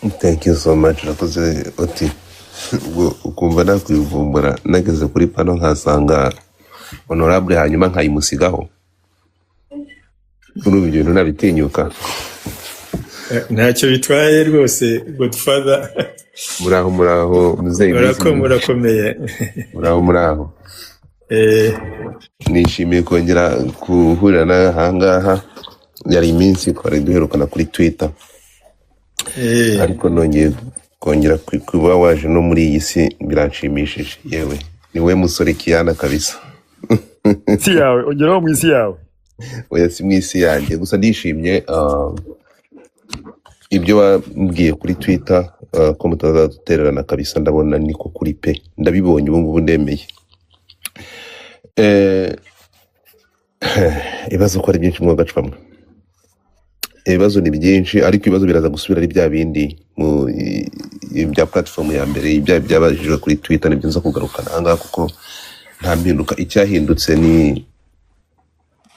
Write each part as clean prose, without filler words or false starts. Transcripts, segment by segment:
Thank you so much. Urakoze uti ubwo ukumva nakwivumbura nageze kuri pano nkasanga honorable hanyuma nkayimusigaho. Urumva ibyo bintu nabitinyuka. Ntacyo bitwaye rwose, Godfather. Muraho muraho muzeyi Murakomeye. Muraho muraho. Nishimiye kongera guhurira nawe ahangaha. Yari iminsi twari duherukana kuri Twitter. Ariko nongeye kongera kuba waje no muri iyi si biranshimishije. Yewe ni we musore Kiyana kabisa. Isi yawe, ongeraho mu isi yawe. Oya si mu isi yanjye gusa ndishimye ibyo wambwiye kuri Twitter ko mutazadutererana kabisa, ndabona niko kuri pe, ndabibonye ubu ngubu ndemeye. Ibibazo ko ari byinshi mwagacwamwe. Ibibazo ni byinshi ariko ibibazo biraza gusubira ari bya bindi mu bya platform ya mbere, ibya byabajijwe kuri Twitter nibyo nza kugarukana ahangaha kuko nta mpinduka. Icyahindutse ni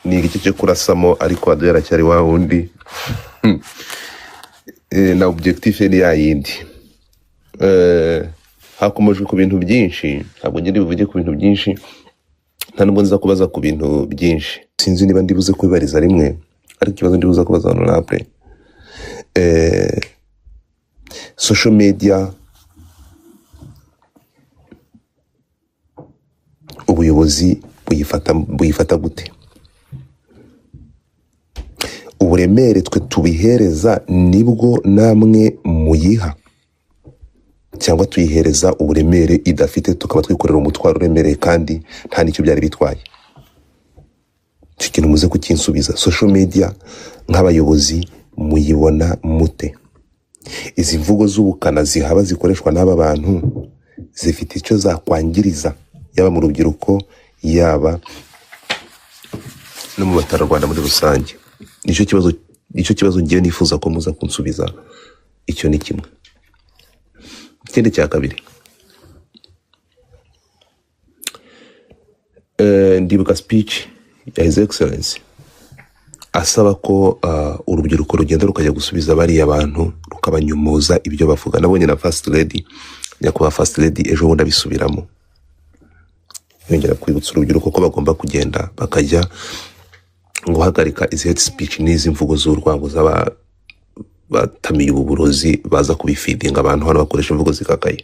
igice cyo kurasamo ariko Ado yaracyari wa wundi. Na objectif ni ya yindi. Hakomejwe ku bintu byinshi, ntabwo ngende bivuge ku bintu byinshi, nta nubwo nza kubaza ku bintu byinshi. Sinzi niba ndibuze kubibariza rimwe, ariko ikibazo ndibuze kubaza honorable. Social media ubuyobozi buyifata gute? Uburemere twe tubihereza nibwo namwe muyiha, cyangwa tuyihereza uburemere idafite tukaba twikorera umutwaro uremereye kandi nta n'icyo byari bitwaye? Icyo kintu muze kukinsubiza. Social media nk'abayobozi muyibona mute? Izi mvugo z'ubukana zihaba zikoreshwa n'aba bantu zifite icyo zakwangiriza yaba mu rubyiruko yaba no mu baturarwanda muri rusange? Nicyo kibazo ngiye nifuza ko muza kunsubiza. Icyo ni kimwe. Ikindi cya kabiri, ndibuka speech ya His Excellency asaba ko urubyiruko rugenda rukajya gusubiza bariya bantu rukabanyumoza ibyo bavuga. Nabonye na First Lady, nyakubahwa First Lady ejo bundi abisubiramo, yongera kwibutsa urubyiruko ko bagomba kugenda bakajya guhagarika izi hate speech n'izi mvugo z'urwango z'aba batamiye ubu burozi baza kubifidinga abantu hano bakoresha imvugo zikakaye.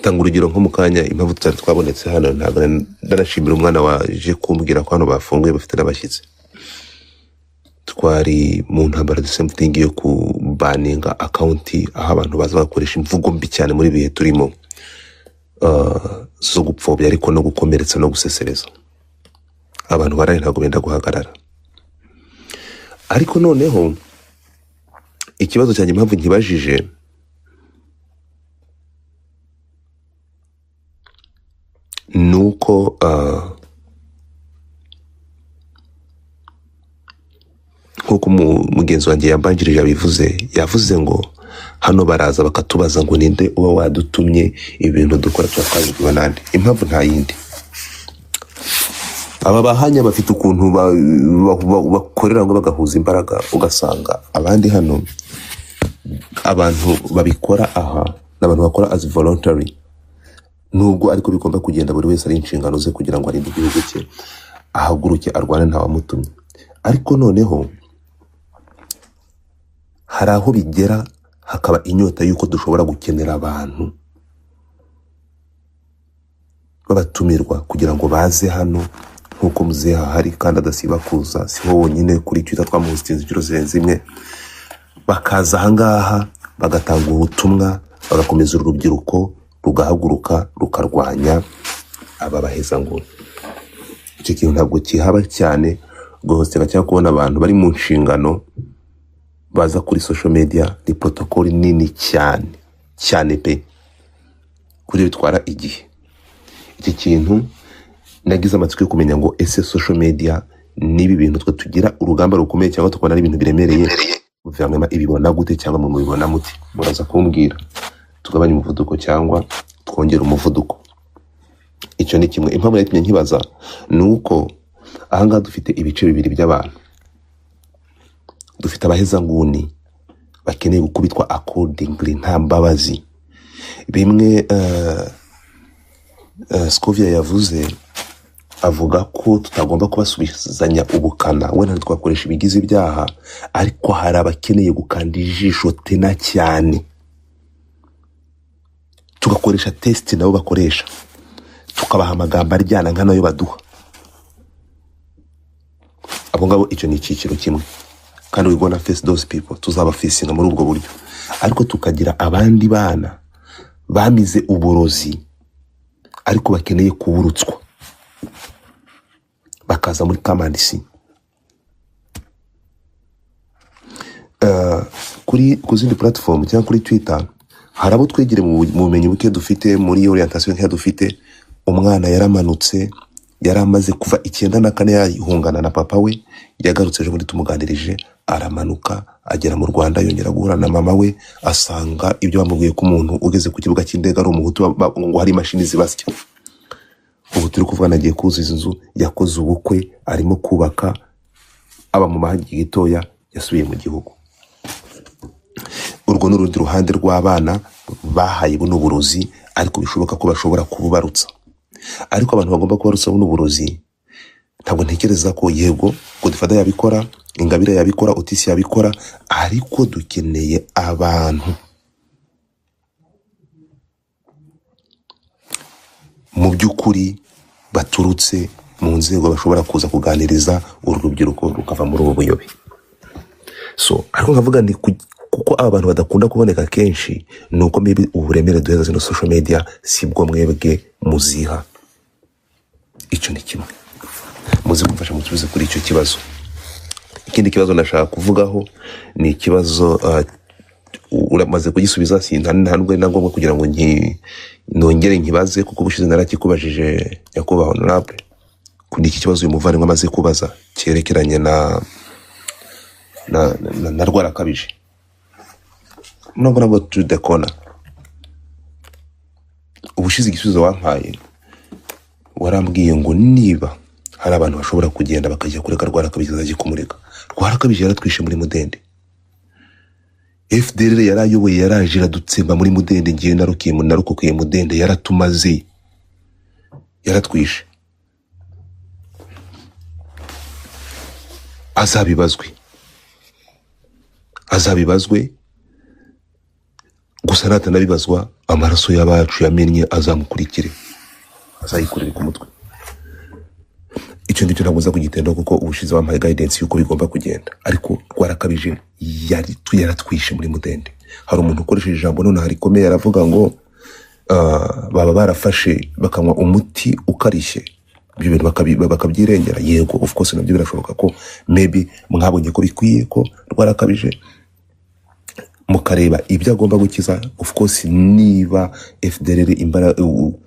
Tanga urugero nko mu kanya, impamvu tutari twabonetse hano, ntabwo ndanashimira umwana waje kumbwira ko hano bafunguye bafite n'abashyitsi. Twari mu ntambara the same thing yo kubaninga account aho abantu baza bakoresha imvugo mbi cyane muri bihe turimo, zo gupfobya ariko no gukomeretsa no gusesereza abantu baraye, ntabwo benda guhagarara. Ariko noneho ikibazo cyanjye impamvu nkibajije nuko nkuko mugenzi wanjye yambanjirije abivuze, yavuze ngo hano baraza bakatubaza ngo ninde uba wadutumye ibintu dukora tuba twabibwiwe nande. Impamvu nta yindi, aba bahanya bafite ukuntu bakorera ngo bagahuza imbaraga, ugasanga abandi hano abantu babikora aha ni abantu bakora as voluntary, nubwo ariko bigomba kugenda buri wese ari inshingano ze kugira ngo arinde igihugu cye, ahaguruke arwane ntawamutumye. Ariko noneho hari aho bigera hakaba inyota y'uko dushobora gukenera abantu babatumirwa kugira ngo baze hano nk'uko muzehe ahari kandi adasiba kuza, siho wonyine kuri Twitter twamuhostinze inshuro zirenze imwe, bakaza ahangaha bagatanga ubutumwa, bagakomeza urubyiruko rugahaguruka rukarwanya aba bahezanguni. Icyo kintu ntabwo kihaba cyane guhostinga cyangwa kubona abantu bari mu nshingano baza kuri social media, ni protocol nini cyane cyane pe, kuri bitwara igihe. Iki kintu nagize amatsiko yo kumenya ngo ese social media nibi bintu twe tugira urugamba rukomeye cyangwa tukabona ari ibintu biremereye, guverinoma ibibona gute cyangwa mwe mubibona mute? Muraza kumbwira tugabanye umuvuduko cyangwa twongere umuvuduko. Icyo ni kimwe. Impamvu yatumye nkibaza ni uko ahangaha dufite ibice bibiri by'abantu. Dufite abahezanguni Bakeneye gukubitwa accordingly, nta mbabazi. Bimwe Scovia yavuze, avuga ko tutagomba kubasubizanya ubukana, wenda ntitwakoresha ibigize ibyaha, ariko hari abakeneye gukanda ijisho tena cyane, tugakoresha test nabo bakoresha, tukabaha amagambo aryana nka nayo baduha abo ngabo. Icyo ni icyiciro kimwe, kandi we gonna face those people, tuzabafacinga muri ubwo buryo. Ariko tukagira abandi bana bamize uburozi ariko bakeneye kuburutswa, bakaza muri kamandisi kuri ku zindi platform cyangwa kuri Twitter. Hari abo twegere mu bumenyi buke dufite, muri orientation nkeya dufite. Umwana yaramanutse, yari amaze kuva 94 yahungana na papa we, yagarutse ejo bundi tumuganirije, aramanuka agera mu Rwanda, yongera guhura na mama we, asanga ibyo bamubwiye ko umuntu ugeze ku kibuga cy'indege ari umuhutu, ngo hari imashini zibasya. Ubu turi kuvugana agiye kuzuza inzu, yakoze ubukwe, arimo kubaka, aba mu mahanga gitoya, yasubiye mu gihugu. Urwo ni urundi ruhande rw'abana bahaye buno burozi, ariko bishoboka ko bashobora kububarutsa. Ariko abantu bagomba kubarutsa buno burozi, ntabwo ntekereza ko yego Godfather yabikora, Ingabire yabikora, Otisi yabikora, ariko dukeneye abantu mu by'ukuri baturutse mu nzego bashobora kuza kuganiriza uru rubyiruko rukava muri ubu buyobe. So ariko nkavuga ni kuko aba bantu badakunda kuboneka kenshi, ni uko maybe uburemere duheza zino social media sibwo mwebwe muziha. Icyo ni kimwe muze kumfasha musubize kuri icyo kibazo. Ikindi kibazo nashaka kuvugaho ni ikibazo uramaze kugisubiza, nta nubwo ari na ngombwa kugira ngo nongere nkibaze, kuko ubushize narakikubajije, nyakubahwa honorable. Kuri iki kibazo uyu muvandimwe amaze kubaza cyerekeranye na Rwarakabije, nubwo nabwo to the corner. Ubushize igisubizo wampaye, warambwiye ngo niba hari abantu bashobora kugenda bakajya kureka Rwarakabije, azajya kumureka. Rwarakabije yaratwishe muri Mudende. FDLR yarayoboye, yaraje iradutsemba muri Mudende. Ngiye narokokeye Mudende, yaratumaze, yaratwishe. Azabibazwe, azabibazwe gusa natanabibazwa, amaraso y'abacu yamennye azamukurikire, azayikorere ku mutwe. Icyo ngicyo ntabwo nza kugitindaho, kuko ubushize bampaye guidance y'uko bigomba kugenda. Ariko Rwarakabije yaratwishe muri Mudende. Hari umuntu ukoresheje ijambo none harikomeye, aravuga ngo baba barafashe bakanywa umuti ukarishye, ibyo bintu bakabyirengera. Yego, of course nabyo birashoboka ko maybe mwabonye ko bikwiye ko Rwarakabije mukareba ibyo agomba gukiza. Of course niba FDLR imbara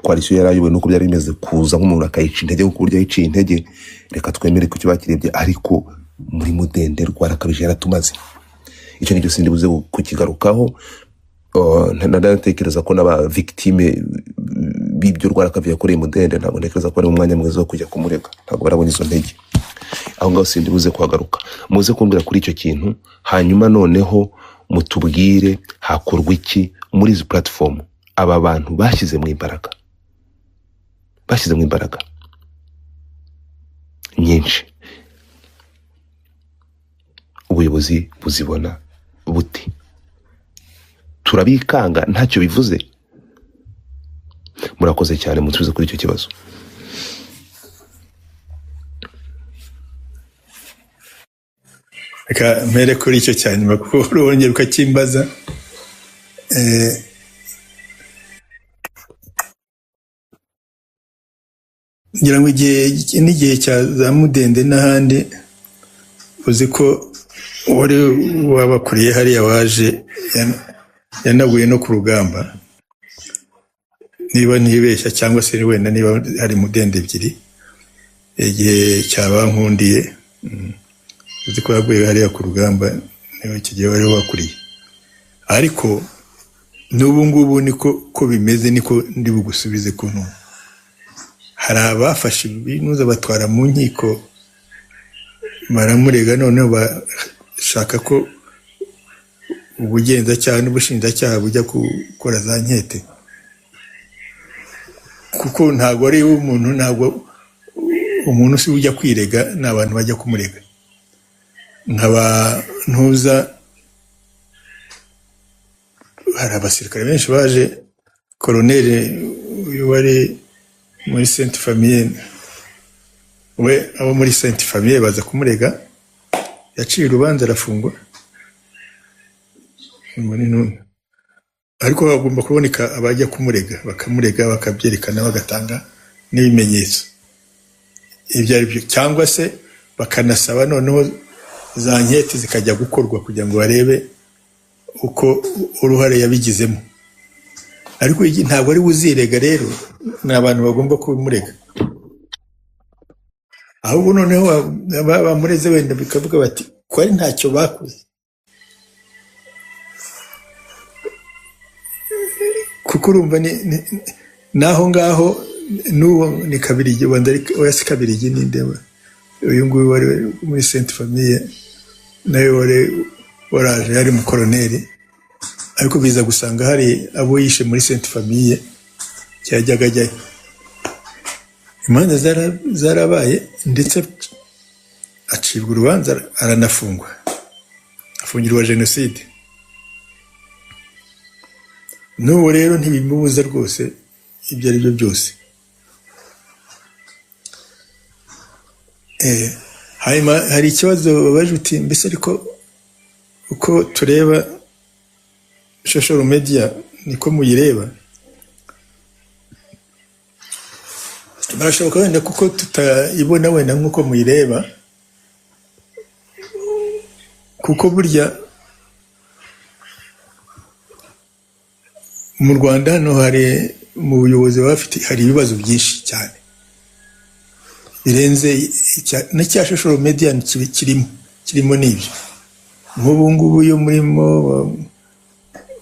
coalition yarayobowe nuko byari bimeze, kuza nk'umuntu akayica intege kuko uburyo yayiciye intege, reka twemere ko icyo bakirebye. Ariko muri Mudende Rwarakabije yaratumaze. Icyo nicyo sindi buze kukigarukaho. Ndatekereza ko n'aba victime b'ibyo Rwarakabije yakoreye Mudende, ntabwo ntekereza ko ari umwanya mwiza wo kujya kumurega, ntabwo barabona izo ntege. Aho ngaho sindi buze kuhagaruka. Muze kumbwira kuri icyo kintu, hanyuma noneho mutubwire hakorwa iki muri izi platform aba bantu bashyizemo imbaraga, bashyizemo imbaraga nyinshi, ubuyobozi buzibona buti? Turabikanga ntacyo bivuze. Murakoze cyane, musubize kuri icyo kibazo. Reka mpere kuri icyo cya nyuma kuko urongera ukakimbaza. Ngira ngo n'igihe cya za Mudende n'ahandi, uzi ko wari wabakuriye hariya waje yanaguye no ku rugamba, niba ntibeshya, cyangwa se wenda niba hari Mudende ebyiri, igihe cya Bankundiye, uzi ko yaguye hariya ku rugamba, niba icyo gihe wari wakuriye. Ariko n'ubu ngubu niko ko bimeze, niko ndi bugusubize ko none hari abafashe ibinuza batwara mu nkiko baramurega, noneho bashaka ko Ubugenzacyaha n'ubushinjacyaha bujya gukora za enquête, kuko ntabwo ari umuntu, ntabwo umuntu si we ujya kwirega, ni abantu bajya kumurega. Nkaba ntuza, hari abasirikare benshi baje, koroneri uyu wari muri Sainte Famille, we abo muri Sainte Famille baza kumurega, yaciye urubanza arafungwa muri none. Ariko hagomba kuboneka abajya kumurega, bakamurega, bakabyerekana, bagatanga n'ibimenyetso ibyo ari byo, cyangwa se bakanasaba noneho za enquête zikajya gukorwa kugira ngo barebe uko uruhare yabigizemo. Ariko ntabwo ari we uzirega rero, ni abantu bagomba kubimurega. Ahubwo noneho bamureze wenda bikavuga bati ko ari ntacyo bakoze, kuko urumva n'aho ngaho n'uwo ni Kabirigi, wenda oya si Kabirigi, ni ndeba uyu nguyu wari muri Sainte Famille, nawe wari waraje yari umukoroneri, ariko biza gusanga hari abo yishe muri Sainte Famille cyajyaga ajyayo. Imanza zarabaye, ndetse acibwa urubanza aranafungwa, afungirwa jenoside. N'ubu rero ntibimubuza rwose ibyo ari byo byose. Hanyuma hari ikibazo babaje uti mbese ariko uko tureba social media niko muyireba? Barashoboka wenda kuko tutayibona wenda nk'uko muyireba, kuko burya mu Rwanda hano hari mu buyobozi baba bafite hari ibibazo byinshi cyane birenze n'icya social media kirimo n'ibyo. Nk'ubu ngubu iyo murimo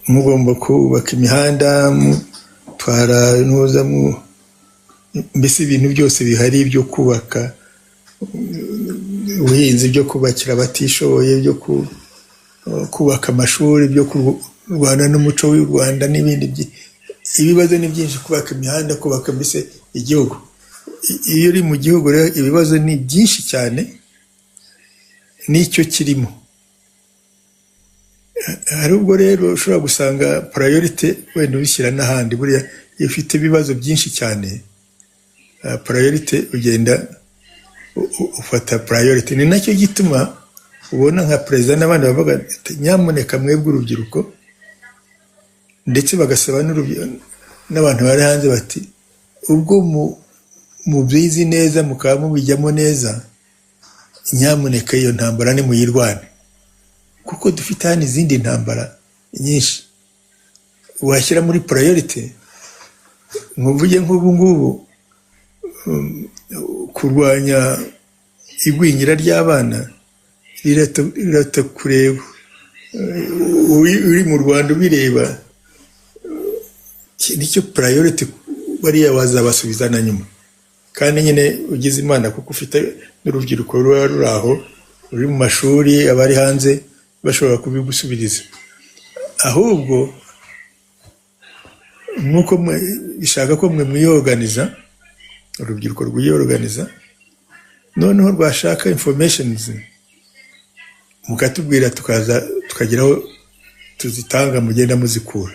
mugomba kubaka imihanda, mutwara ntuza mbese ibintu byose bihari byo kubaka ubuhinzi, byo kubakira abatishoboye, byo kubaka amashuri, byo kurwana n'umuco w'u Rwanda n'ibindi, ibibazo ni byinshi, kubaka imihanda, kubaka mbese igihugu. Iyo uri mu gihugu rero ibibazo ni byinshi cyane n'icyo kirimo. Hari ubwo rero ushobora gusanga priority wenda ubishyira n'ahandi. Buriya iyo ufite ibibazo byinshi cyane, priority ugenda ufata priority. Ni nacyo gituma ubona nka perezida n'abandi bavuga ati nyamuneka mwebwe urubyiruko, ndetse bagasaba n'abantu bari hanze bati ubwo mubizi neza mukaba mubijyamo neza, nyamuneka iyo ntambara nimuyirwane, kuko dufite hano izindi ntambara nyinshi washyira muri priority. Nkuvuge nk'ubu ngubu kurwanya igwingira ry'abana riratakureba, uri mu Rwanda ubireba, nicyo priority, bariya bazabasubiza na nyuma. Kandi nyine ugize Imana kuko ufite n'urubyiruko ruba ruri aho, ruri mu mashuri, abari hanze bashobora kubigusubiriza. Ahubwo nk'uko bishaka ko mwe mwiyoganiza, urubyiruko rwiyoganiza, noneho rwashaka informations mukatubwira, tukaza tukageraho tuzitanga, mugenda muzikura.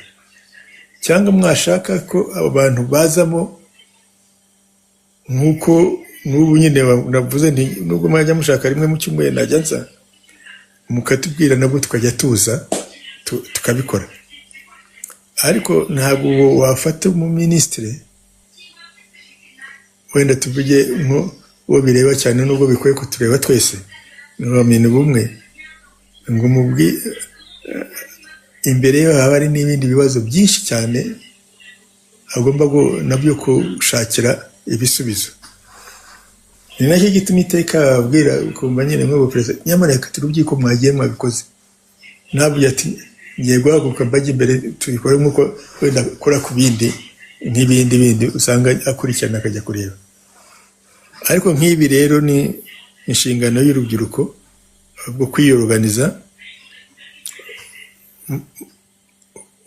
Cyangwa mwashaka ko abo bantu bazamo, nk'uko n'ubu nyine navuze nti nubwo mwajya mushaka rimwe mu cyumweru najya nza, mukatubwira nabwo tukajya tuza tukabikora. Ariko ntabwo wafata umuminisitiri wenda tuvuge uwo bireba cyane, nubwo bikwiye kutureba twese, ni bumwe ngo mubwi imbere ye haba hari n'ibindi bibazo byinshi cyane agomba nabyo gushakira ibisubizo. Ni nacyo gituma iteka babwira, ukumva nyine nk'ubu perezida, nyamuneka turubyiye ko mwagiye mwabikoze, ntabwo ati ngiye guhaguruka mbajya imbere tubikore nk'uko wenda akora ku bindi nk'ibindi bindi usanga akurikirana akajya kureba. Ariko nk'ibi rero ni inshingano y'urubyiruko bwo kwiyoruganiza.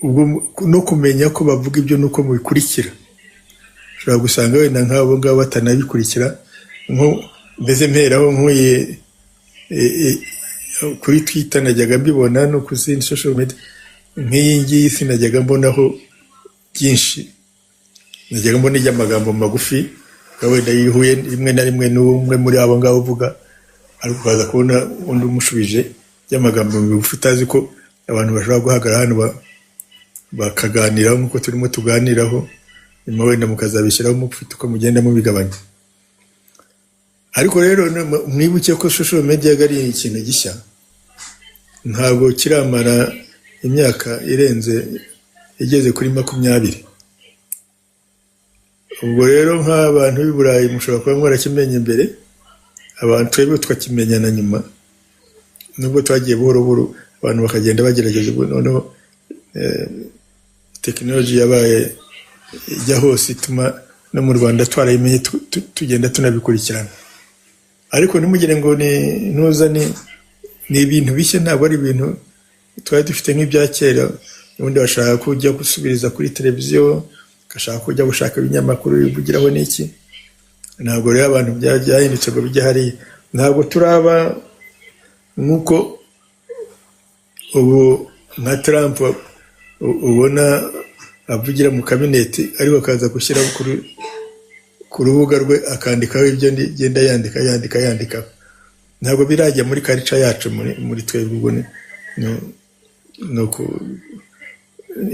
Ubwo no kumenya ko bavuga ibyo nuko mubikurikira. Ushobora gusanga wenda nk'abo ngabo batanabikurikira, nko mbese mperaho nkuye kuri Twitter najyaga mbibona no ku zindi social media nk'iyi ngiyi, sinajyaga mbonaho byinshi. Najyaga mbona iby'amagambo magufi, wenda yihuye rimwe na rimwe n'umwe muri abo ngabo uvuga, ariko ukaza kubona undi umushubije by'amagambo magufi, utazi ko abantu bashobora guhagarara hano bakaganiraho nk'uko turimo tuganiraho. Nyuma wenda mukazabishyiraho mufite uko mugenda mubigabanya. Ariko rero mwibuke ko social media ari ikintu gishya, ntabwo kiramara imyaka irenze igeze kuri 20. Ubwo rero nk'abantu b'i Burayi mushobora kuba mwarakimenye mbere, abantu twebwe tukakimenyana nyuma, nubwo twagiye buhoro buhoro, abantu bakagenda bagerageza. Ubu noneho tekinoloji yabaye ijya hose, ituma no mu Rwanda twarayimenye, tugenda tunabikurikirana. Ariko ntimugire ngo ni ntuza, ni ibintu bishya, ntabwo ari ibintu twari dufite nk'ibya kera. Ubundi bashaka kujya gusubiriza kuri televiziyo, bagashaka kujya gushaka ibinyamakuru bivugiraho n'iki. Ntabwo rero abantu byahindutse ngo bijye hariya. Ntabwo turaba nk'uko ubu nka Trump ubona avugira mu kabineti, ariko akaza gushyiraho ku rubuga rwe, akandikaho ibyo agenda yandika yandika yandika. Ntabwo birajya muri culture yacu, muri twebwe. Ubwo ni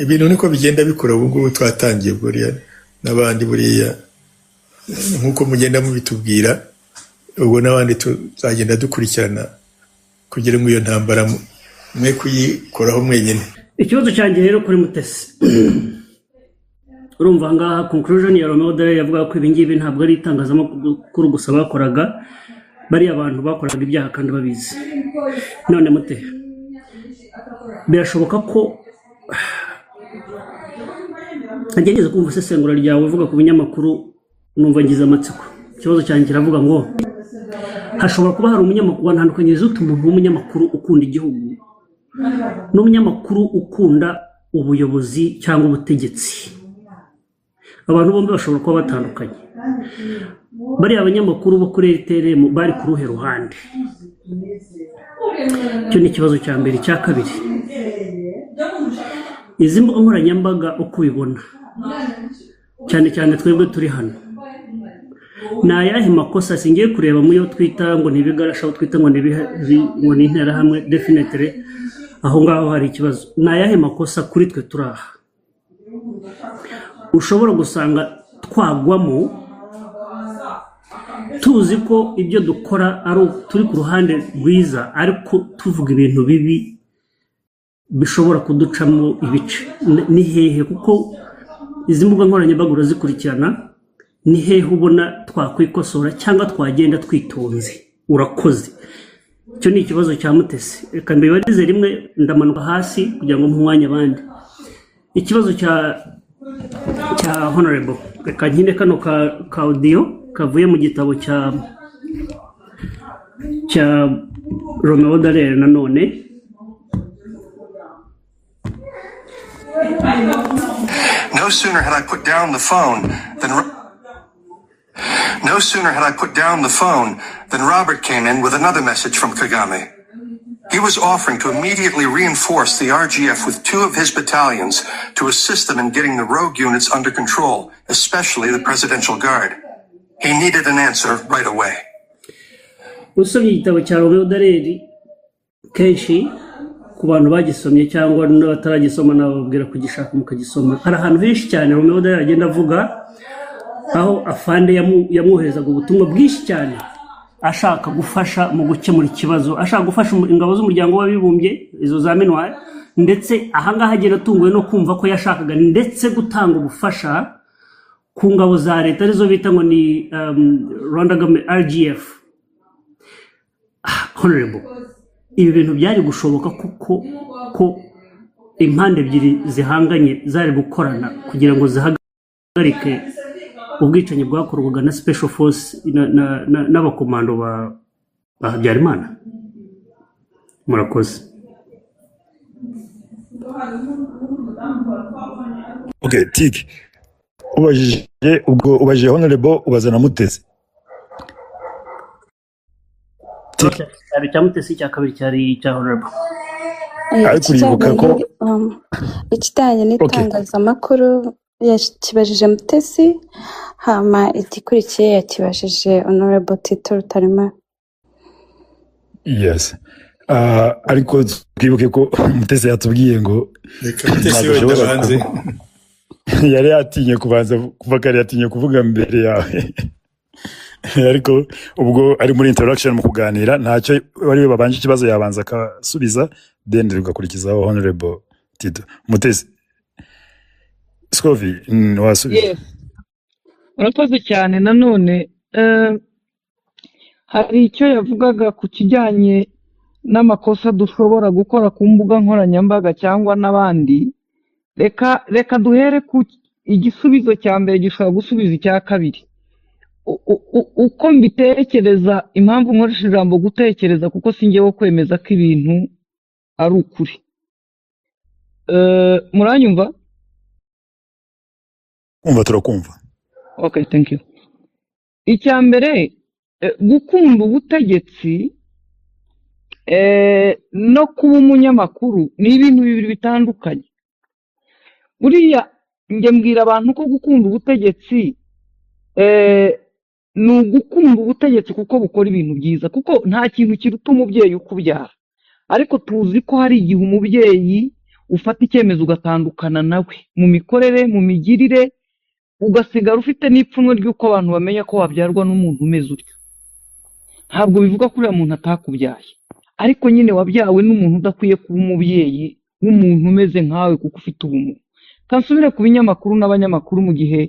ibintu niko bigenda bikura. Ubu ngubu twatangiye buriya n'abandi buriya nk'uko mugenda mubitubwira, ubwo n'abandi tuzagenda dukurikirana kugira ngo iyo ntambara mwe kuyikoraho mwenyine. Ikibazo cyanjye rero kuri Mutesi, urumva ngaha conclusion ya Romeo Dallaire yavuga ko ibi ngibi ntabwo ari itangazamakuru gusa bakoraga, bariya abantu bakoraga ibyaha kandi babizi. None mute, birashoboka ko ngerageza kumva isesengura ryawe uvuga ku binyamakuru, numva ngize amatsiko. Ikibazo cyanjye kiravuga ngo hashobora kuba hari umunyamakuru wantandukanyiriza ute umuntu w'umunyamakuru ukunda igihugu n'umunyamakuru ukunda ubuyobozi cyangwa ubutegetsi? Abantu bombi bashobora kuba batandukanye. Bariya abanyamakuru bo kuri RTLM bari ku ruhe ruhande? Icyo ni ikibazo cya mbere. Icya kabiri, izi mbuga nkoranyambaga uko ubibona, cyane cyane twebwe turi hano, ni ayahe makosa? Singiye kureba mu yo twita ngo ni ibigarasha, aho twita ngo ni interahamwe, definitely aho ngaho hari ikibazo. Ni ayahe makosa kuri twe turi aha ushobora gusanga twagwamo, tuzi ko ibyo dukora ari turi ku ruhande rwiza, ariko tuvuga ibintu bibi bishobora kuducamo ibice? Ni hehe? Kuko izi mbuga nkoranyambaga urazikurikirana, ni hehe ubona twakwikosora cyangwa twagenda twitonze? Urakoze. Icyo ni ikibazo cya Mutesi. Reka mbibarize rimwe, ndamanuka hasi kugira ngo mpe umwanya abandi. Ikibazo cya honorable, reka nkine kano ka audio kavuye mu gitabo cya Romeo Dallaire nanone. No sooner had I put down the phone than No sooner had I put down the phone than Robert came in with another message from Kagame. He was offering to immediately reinforce the RGF with 2 of his battalions to assist them in getting the rogue units under control, especially the Presidential Guard. He needed an answer right away. Usomye igitabo cya Romeo Dallaire, kenshi ku bantu bagisomye cyangwa n'abataragisoma nababwira kugishaka mukagisoma, hari ahantu henshi cyane Romeo Dallaire agenda avuga aho afande yamwoherezaga ubutumwa bwinshi cyane ashaka gufasha mu gukemura ikibazo, ashaka gufasha ingabo z'umuryango w'abibumbye, izo za MINUAR. Ndetse ahangaha agenda atunguwe no kumva ko yashakaga ndetse gutanga ubufasha ku ngabo za leta, arizo bita ngo ni Rwanda Government, RGF. Honorable, ibi bintu byari gushoboka kuko ko impande ebyiri zihanganye zari gukorana kugira ngo zihagarike ubwicanyi bwakorwaga na special force n'abakomando ba Habyarimana? Murakoze. Okay, tik ubajije, ubwo ubajije Honorable, ubaza na Mutesi. Tik. Cyari icya Mutesi, icya kabiri cyari icya Honorable. Ariko uribuka Ikijyanye ko ikijyanye n'itangazamakuru yakibajije Mutesi, hama igikurikiye yakibajije Honorable Tito Rutaremara. Yes. Ariko twibuke ko Mutesi yatubwiye ngo Reka Mutesi ntabwo wenda ashobora abanze. Yari yatinye kubanza kuva kare, yatinye kuvuga mbere yawe, ariko ubwo ari muri interaction, mu kuganira, ntacyo wari we babanje ikibazo yabanza akasubiza, then tugakurikizaho Honorable Tito. Mutesi Scovi, wasubiza. Yes, urakoze cyane. Nanone hari icyo yavugaga ku kijyanye n'amakosa dushobora gukora ku mbuga nkoranyambaga cyangwa n'abandi. Reka duhere ku igisubizo cya mbere gishobora gusubiza icya kabiri. Uko mbitekereza, impamvu nkoresha ijambo gutekereza, kuko si njyewe kwemeza ko ibintu ari ukuri. Muranyumva? Kumva turakumva. Okay, thank you. Icya mbere, gukunda ubutegetsi no kuba umunyamakuru ni ibintu bibiri bitandukanye. Buriya njye mbwira abantu ko gukunda ubutegetsi ni ugukunda ubutegetsi kuko bukora ibintu byiza, kuko nta kintu kiruta umubyeyi ukubyara. Ariko tuzi ko hari igihe umubyeyi ufata icyemezo ugatandukana nawe mu mikorere, mu migirire, ugasigara ufite n'ipfunwe ry'uko abantu bamenya ko wabyarwa n'umuntu umeze utyo. Ntabwo bivuga ko uriya muntu atakubyaye, ariko nyine wabyawe n'umuntu udakwiye kuba umubyeyi w'umuntu umeze nkawe, kuko ufite ubumuga. Kansubire ku binyamakuru n'abanyamakuru. Mu gihe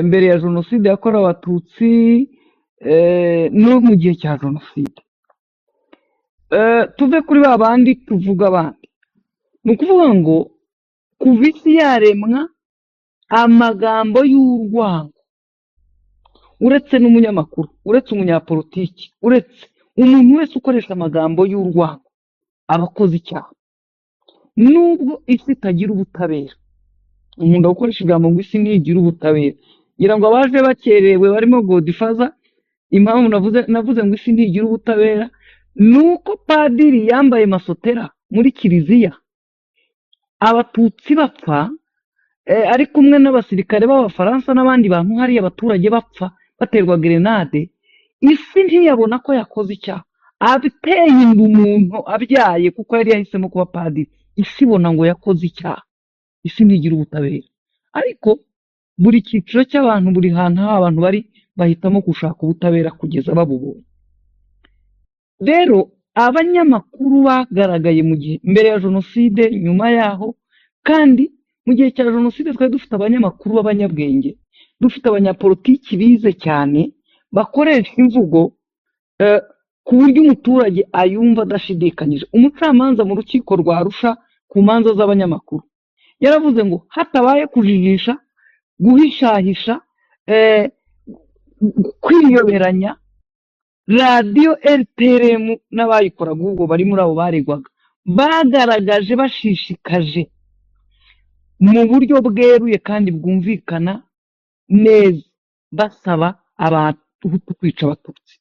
mbere ya jenoside yakorewe Abatutsi no mu gihe cya jenoside, tuve kuri ba bandi tuvuga abandi, ni ukuvuga ngo kuva isi yaremwa, amagambo y'urwango, uretse n'umunyamakuru, uretse umunyapolitiki, uretse umuntu wese ukoresha amagambo y'urwango, aba akoze icyaha. Nubwo isi itagira ubutabera, nkunda gukoresha ijambo ngo isi ntigira ubutabera, ngira ngo abaje bakerewe barimo Godfather. Impamvu navuze ngo isi ntigira ubutabera ni uko padiri yambaye masotera muri kiliziya, Abatutsi bapfa, ari kumwe n'abasirikare b'Abafaransa n'abandi bantu hariya, abaturage bapfa baterwa gerenade, isi ntiyabona ko yakoze icyaha. Ateye inda umuntu abyaye kuko yari yahisemo kuba padiri, isi ibona ngo yakoze icyaha. Isi ntigira ubutabera, ariko buri cyiciro cy'abantu, buri hantu aho abantu bari, bahitamo gushaka ubutabera kugeza babubonye. Rero abanyamakuru bagaragaye mu gihe mbere ya jenoside, nyuma yaho, kandi mu gihe cya jenoside twari dufite abanyamakuru b'abanyabwenge, dufite abanyapolitiki bize cyane, bakoresha imvugo ku buryo umuturage ayumva adashidikanyije. Umucamanza mu rukiko rwa Arusha ku manza z'abanyamakuru yaravuze ngo hatabaye kujijisha, guhishahisha, kwiyoberanya, radiyo RTLM n'abayikoraga ubwo bari muri abo baregwaga bagaragaje bashishikaje mu buryo bweruye kandi bwumvikana neza basaba Abahutu kwica Abatutsi,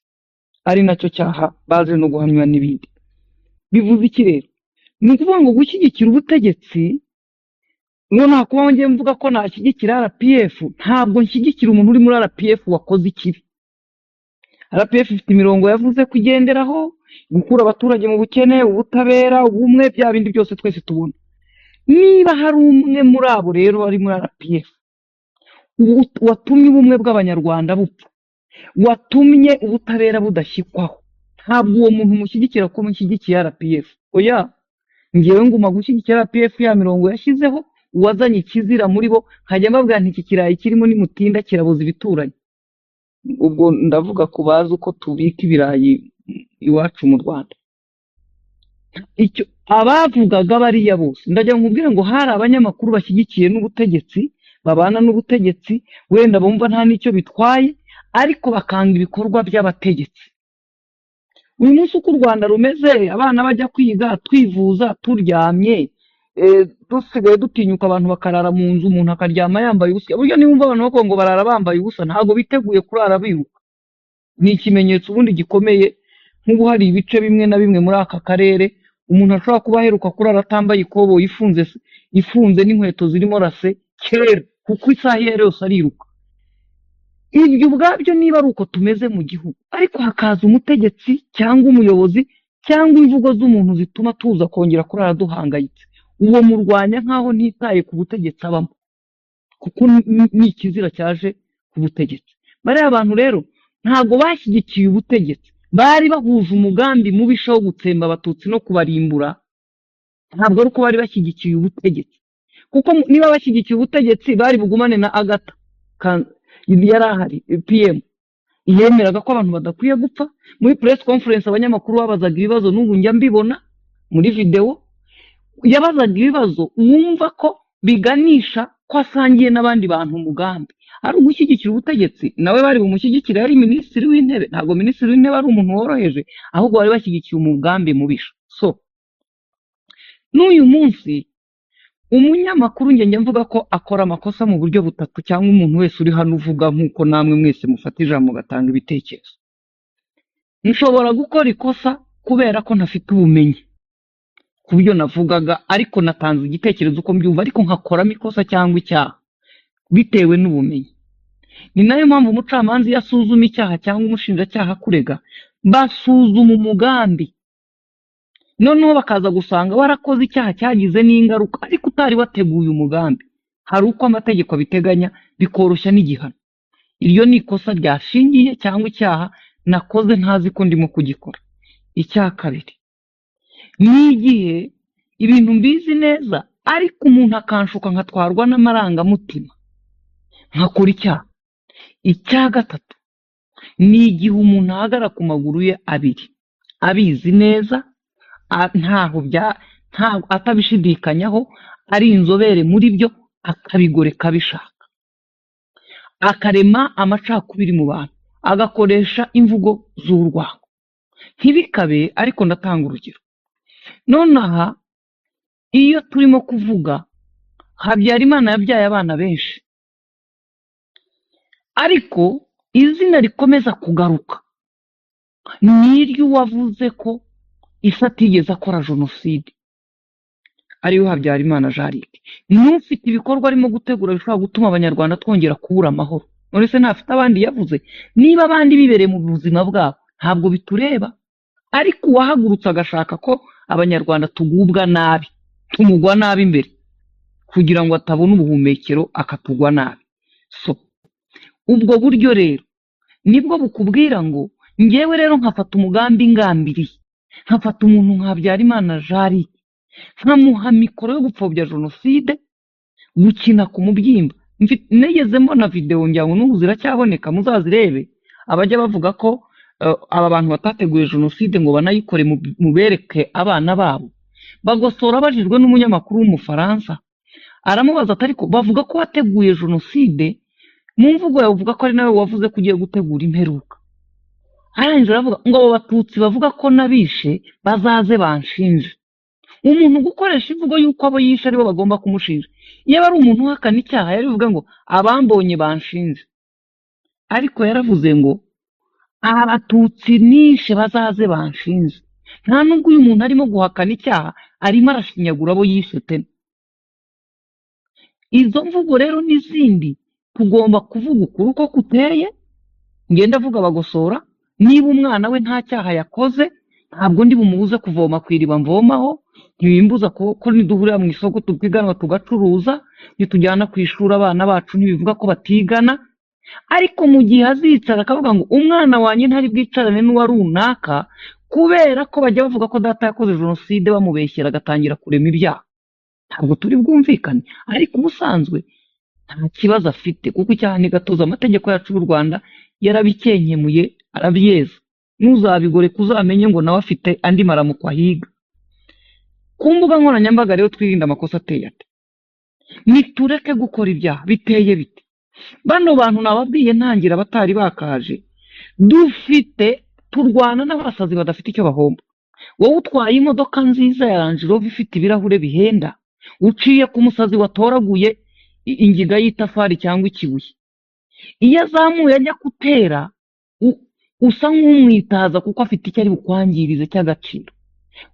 ari nacyo cyaha baje no guhamywa n'ibindi. Bivuze iki rero? Ni ukuvuga ngo gushyigikira ubutegetsi, ngo nta kuba ngiye mvuga ko nashyigikira RPF, ntabwo nshyigikira umuntu uri muri RPF wakoze ikibi. RPF ifite imirongo yavuze ko igenderaho: gukura abaturage mu bukene, ubutabera, ubumwe, bya bindi byose twese tubona. Niba hari umwe muri abo rero bari muri RPF watumye ubumwe bw'Abanyarwanda bupfa, watumye ubutabera budashyikwaho, ntabwo uwo muntu mushyigikira ko mushyigikiye RPF. Oya, ngewe nguma gushyigikira RPF ya mirongo yashyizeho. Uwazanye ikizira muri bo nkajya mbabwira nti iki kirayi kirimo nimutinda kirabuza ibituranyi. Ubwo ndavuga ku bazi uko tubika ibirayi iwacu mu Rwanda. Icyo abavugaga bariya bose, ndajya nkubwire ngo hari abanyamakuru bashyigikiye n'ubutegetsi, babana n'ubutegetsi, wenda bumva nta n'icyo bitwaye, ariko bakanga ibikorwa by'abategetsi. Uyu munsi uko u Rwanda rumeze, abana bajya kwiga, twivuza turyamye, Dusigaye dutinyuka abantu bakarara mu nzu, umuntu akaryama yambaye ubusa. Burya niwumva abantu bavuga ngo barara bambaye ubusa, ntabwo biteguye kurara biruka. Ni ikimenyetso ubundi gikomeye. Nk'ubu hari ibice bimwe na bimwe muri aka karere umuntu ashobora kuba aheruka kurara atambaye ikoboyi ifunze n'inkweto zirimo rase kera, kuko isaha iyo ari yose ariruka. Ibyo ubwabyo niba ari uko tumeze mu gihugu, ariko hakaza umutegetsi cyangwa umuyobozi cyangwa imvugo z'umuntu zituma tuza kongera kurara duhangayitse, uwo murwanya nk'aho ntitaye ku butegetsi abamo, kuko ni ikizira cyaje ku butegetsi. Bariya bantu rero ntabwo bashyigikiye ubutegetsi, bari bahuje umugambi mubisha wo gutsemba Abatutsi no kubarimbura. Ntabwo ari uko bari bashyigikiye ubutegetsi, kuko niba bashyigikiye ubutegetsi bari bugumane na Agathe yari ahari PM yemeraga ko abantu badakwiye gupfa. Muri press conference abanyamakuru babazaga ibibazo, n'ubu njya mbibona muri videwo, yabazaga ibibazo wumva ko biganisha ko asangiye n'abandi bantu umugambi. Ari ugushyigikira ubutegetsi, nawe bari bumushyigikire, yari minisitiri w'intebe. Ntabwo minisitiri w'intebe ari umuntu woroheje, ahubwo bari bashyigikiye umugambi mubisha. So n'uyu munsi umunyamakuru njye mvuga ko akora amakosa mu buryo butatu, cyangwa umuntu wese uri hano uvuga nk'uko namwe mwese mufata ijambo mugatanga ibitekerezo. Nshobora gukora ikosa kubera ko ntafite ubumenyi ku byo navugaga, ariko natanze igitekerezo uko mbyumva, ariko nkakoramo ikosa cyangwa icyaha bitewe n'ubumenyi. Ni nayo mpamvu umucamanza iyo asuzuma icyaha cyangwa umushinjacyaha akurega, basuzuma umugambi, noneho bakaza gusanga warakoze icyaha cyagize n'ingaruka ariko utari wateguye umugambi. Hari uko amategeko abiteganya, bikoroshya n'igihano. Iryo ni ikosa ryashingiye cyangwa icyaha nakoze ntazi ko ndimo kugikora. Icya kabiri ni igihe ibintu mbizi neza, ariko umuntu akanshuka nkatwarwa n'amarangamutima nkakora icyaha. Icya gatatu ni igihe umuntu ahagarara ku maguru ye abiri abizi neza, ntaho bya nta atabishidikanyaho, ari inzobere muri byo, akabigoreka abishaka, akarema amacakubiri mu bantu, agakoresha imvugo z'urwango. Ntibikabe, ariko ndatanga urugero nonaha. Iyo turimo kuvuga Habyarimana yabyaye abana benshi, ariko izina rikomeza kugaruka ni iry'uwavuze ko isi atigeze akora jenoside, ariwe Habyarimana Jean Luc. N'ufite ibikorwa arimo gutegura bishobora gutuma Abanyarwanda twongera kubura amahoro. None se ntafite abandi yavuze? Niba abandi bibereye mu buzima bwabo ntabwo bitureba, ariko uwahagurutse agashaka ko Abanyarwanda tugubwa nabi, tumugwa nabi imbere kugira ngo atabona ubuhumekero, akatugwa nabi. So ubwo buryo rero nibwo bukubwira ngo ngewe rero nkafata umugambi ngambiriye, nkafata umuntu nka Habyarimana Jean Luc, nkamuha mikoro yo gupfobya jenoside, gukina ku mubyimba. Nigeze mbona videwo, ngira ngo n'ubu ziracyaboneka, muzazirebe, abajya bavuga ko aba bantu batateguye jenoside ngo banayikore, mubereke abana babo. Bagosora abajijwe n'umunyamakuru w'Umufaransa, aramubaza ati: "Ariko bavuga ko wateguye jenoside, mu mvugo yawe uvuga ko ari nawe wavuze ko ugiye gutegura imperuka." Arangije aravuga ngo abo Batutsi bavuga ko nabishe bazaze banshinje. Umuntu gukoresha imvugo y'uko abo yishe aribo bagomba kumushinja! Iyo ari umuntu uhakana icyaha yari buvuge ngo abambonye banshinje, ariko yaravuze ngo Abatutsi nishe bazaze banshinje. Nta nubwo uyu muntu arimo guhakana icyaha, arimo arashinyagura abo yishe tena. Izo mvugo rero n'izindi, tugomba kuvuga ukuri uko kuteye. Ngenda avuga Bagosora, niba umwana we nta cyaha yakoze, ntabwo ndi bumubuze kuvoma ku iriba mvomaho, ntibimbuza ko niduhurira mu isoko tupiganwa tugacuruza, nitujyana ku ishuri abana bacu ntibivuga ko batigana. Ariko mu gihe azicara akavuga ngo umwana wanjye ntari bwicarane n'uwa runaka kubera ko bajya bavuga ko data yakoze jenoside, bamubeshyera, agatangira kurema ibyaha, ntabwo turi bwumvikane. Ariko ubusanzwe nta kibazo afite, kuko icyaha ni gatozi. Amategeko yacu y'u Rwanda yarabikemuye, arabyeza. Ntuzabigoreka, uzamenye ngo nawe afite andi maramuko ahiga. Ku mbuga nkoranyambaga rero twirinde amakosa ateye ate? Nitureke gukora ibyaha biteye bite? Bano bantu nababwiye ntangira batari bakaje, dufite turwana n'abasazi badafite icyo bahomba. Wowe utwaye imodoka nziza ya Range Rover ifite ibirahure bihenda. Uciye ku musazi watoraguye ingiga y'itafari cyangwa ikibuye, iyo azamuye ajya gutera, usa nk'umwitaza kuko afite icyo ari bukwangirize cy'agaciro.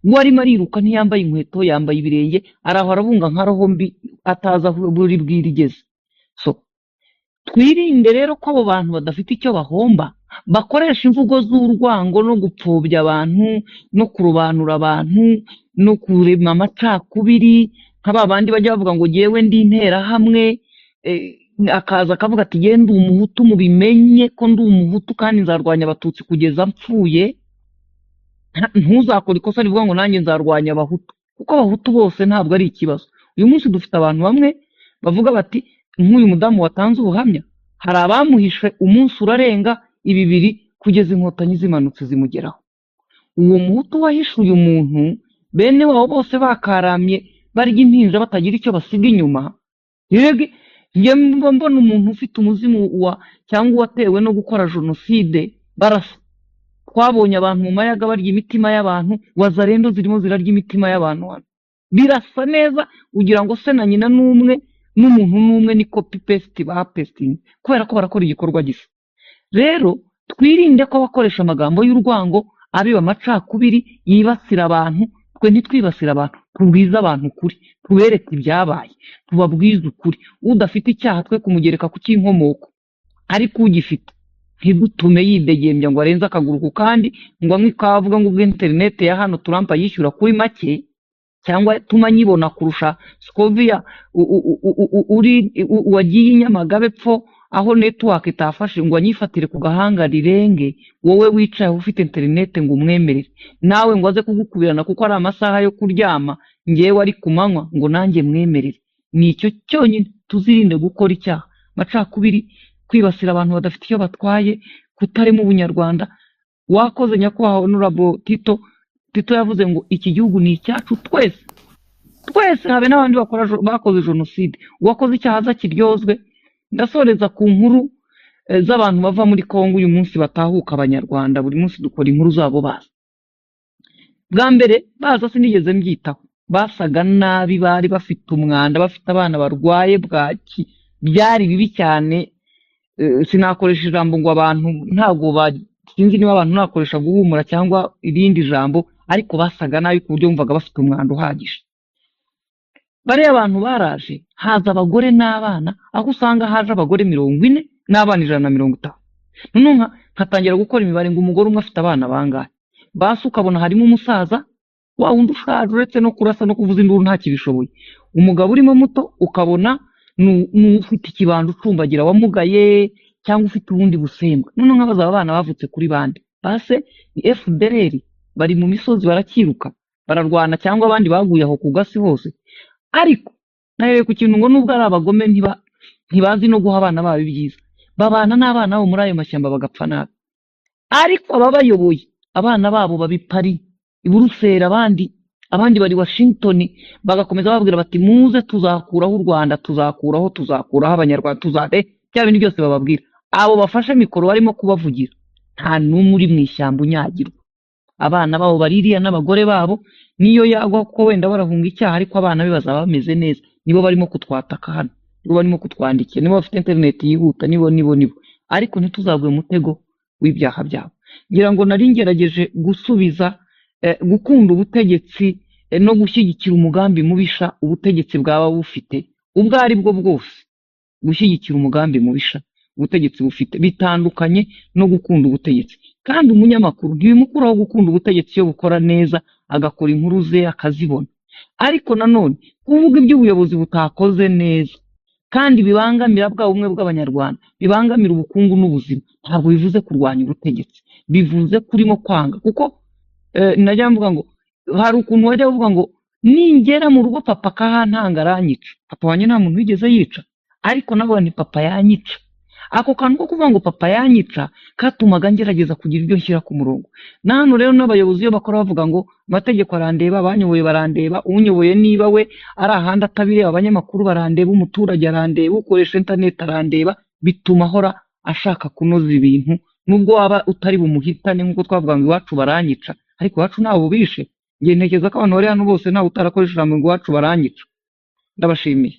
We arimo ariruka, ntiyambaye inkweto, yambaye ibirenge, araho arabunga nka roho mbi, atazi aho buri bwire igeze. So twirinde rero ko abo bantu badafite icyo bahomba bakoresha imvugo z'urwango no gupfobya abantu no kurobanura abantu no kurema amacakubiri, nka ba bandi bajya bavuga ngo jyewe ndi interahamwe, akaza akavuga ati: "Jyewe ndi umuhutu, mubimenye ko ndi umuhutu kandi nzarwanya abatutsi kugeza mpfuye." Ntuzakore ikosa rivuga ngo nanjye nzarwanya abahutu, kuko abahutu bose ntabwo ari ikibazo. Uyu munsi dufite abantu bamwe bavuga bati, nk'uyu mudamu watanze ubuhamya, hari abamuhishe umunsi urarenga ibibiri kugeza inkotanyi zimanutse zimugeraho. Uwo muhutu wahishe uyu muntu, bene wabo bose bakaramye barya impinja batagira icyo basiga inyuma. Yego, njye mba mbona umuntu ufite umuzimu wa cyangwa uwatewe no gukora jenoside barasa. Twabonye abantu mu mayaga barya imitima y'abantu, wazarendo zirimo zirarya imitima y'abantu hano. Birasa neza, ugira ngo se na nyina n'umwe n'umuntu n'umwe, ni copy paste bapestinze, kubera ko barakora igikorwa gisa. Rero twirinde ko abakoresha amagambo y'urwango abiba amacakubiri yibasira abantu. Twe ntitwibasire abantu, tubwize abantu ukuri, tubereke ibyabaye, tubabwize ukuri. Udafite icyaha twe kumugereka ku cy'inkomoko, ariko ugifite ntidutume yidegembya ngo arenze akaguru ku kandi, ngo anywe ikawa avuga ngo ubwo interineti ya hano Trump yishyura kuri make cyangwa tuma nyibona kurusha Scovia uri wagiye i Nyamagabe pfo aho network itafashe, ngo anyifatire ku gahanga rirenge, wowe wicaye aho ufite interineti ngo umwemerere nawe ngo aze kugukubirana kuko ari amasaha yo kuryama, ngewe ari ku manywa, ngo nanjye mwemerere. Ni icyo cyonyine. Tuzirinde gukora icyaha, amacakubiri, kwibasira abantu badafite icyo batwaye, kutarema ubunyarwanda. Wakoze, nyakubahwa Honorable Tito. Tito yavuze ngo iki gihugu ni icyacu twese twese, habe n'abandi bakora bakoze jenoside. Uwakoze icyaha aza akiryozwe. Ndasoreza ku nkuru z'abantu bava muri Kongo uyu munsi batahuka. Abanyarwanda buri munsi dukora inkuru zabo baza. Bwa mbere baza sinigeze mbyitaho, basaga nabi, bari bafite umwanda, bafite abana barwaye bwaki, byari bibi cyane. Sinakoresha ijambo ngo abantu ntabwo sinzi niba abantu nakoresha guhumura cyangwa irindi jambo, ariko basaga nabi ku buryo wumvaga bafite umwanda uhagije. Bariya abantu baraje, haza abagore n'abana, aho usanga haje abagore 40 n'abana 150. Noneho nkatangira gukora imibare ngo umugore umwe afite abana bangahe? Basi ukabona harimo umusaza wa wundi ushaje, uretse no kurasa no kuvuza induru ntakibishoboye. Umugabo urimo muto ukabona ni ufite ikibando ucumbagira wamugaye cyangwa ufite ubundi busembwa. Noneho nkabaza, aba bana bavutse kuri bande? Base ni FDLR, bari mu misozi barakiruka bararwana, cyangwa abandi baguye aho ku gasi hose. Ariko nahereye ku kintu ngo nubwo ari abagome, ntibazi no guha abana babo ibyiza, babana n'abana babo muri ayo mashyamba bagapfa nabi. Ariko ababayoboye, abana babo baba i Paris, i Buruseli, abandi bari Washington, bagakomeza bababwira bati: "Muze tuzakuraho u Rwanda, tuzakuraho abanyarwanda, tuzate bya bintu byose." Bababwira abo bafashe mikoro barimo kubavugira, nta n'umwe uri mu ishyamba unyagirwa. Abana babo baririya n'abagore babo, niyo yagwa ko wenda barahunga icyaha, ariko abana be bazaba bameze neza. Nibo barimo kutwataka hano, nibo barimo kutwandikira, nibo bafite interineti yihuta, nibo nibo nibo. Ariko ntituzagwe mu mutego w'ibyaha byabo. Ngira ngo nari ngerageje gusubiza. Gukunda ubutegetsi no gushyigikira umugambi mubisha ubutegetsi bwaba bufite ubwo ari bwo bwose, gushyigikira umugambi mubisha ubutegetsi bufite bitandukanye no gukunda ubutegetsi. Kandi umunyamakuru ntibimukuraho gukunda ubutegetsi iyo bukora neza, agakora inkuru ze akazibona. Ariko nanone kuvuga ibyo ubuyobozi butakoze neza kandi bibangamira bwa bumwe bw'abanyarwanda, bibangamira ubukungu n'ubuzima, ntabwo bivuze kurwanya ubutegetsi, bivuze kurimo kwanga. Kuko najya mvuga ngo hari ukuntu wajya uvuga ngo ningera mu rugo papa akahantanga aranyica. Papa wanjye nta muntu wigeze yica, ariko navuga nti papa yanyica. Ako kantu ko kuvuga ngo papa yanyica katumaga ngerageza kugira ibyo nshyira ku murongo. Na hano rero n'abayobozi iyo bakora bavuga ngo amategeko arandeba, abanyoboye barandeba, unyoboye niba we ari ahandi atabireba, abanyamakuru barandeba, umuturage arandeba, ukoresha interineti arandeba, bituma ahora ashaka kunoza ibintu nubwo waba utari bumuhitane. Nk'uko twavuga ngo iwacu baranyica, ariko iwacu ntawe ubishe. Njye ntekereza ko abantu bari hano bose ntawe utarakoresha ijambo ngo iwacu baranyica. Ndabashimiye.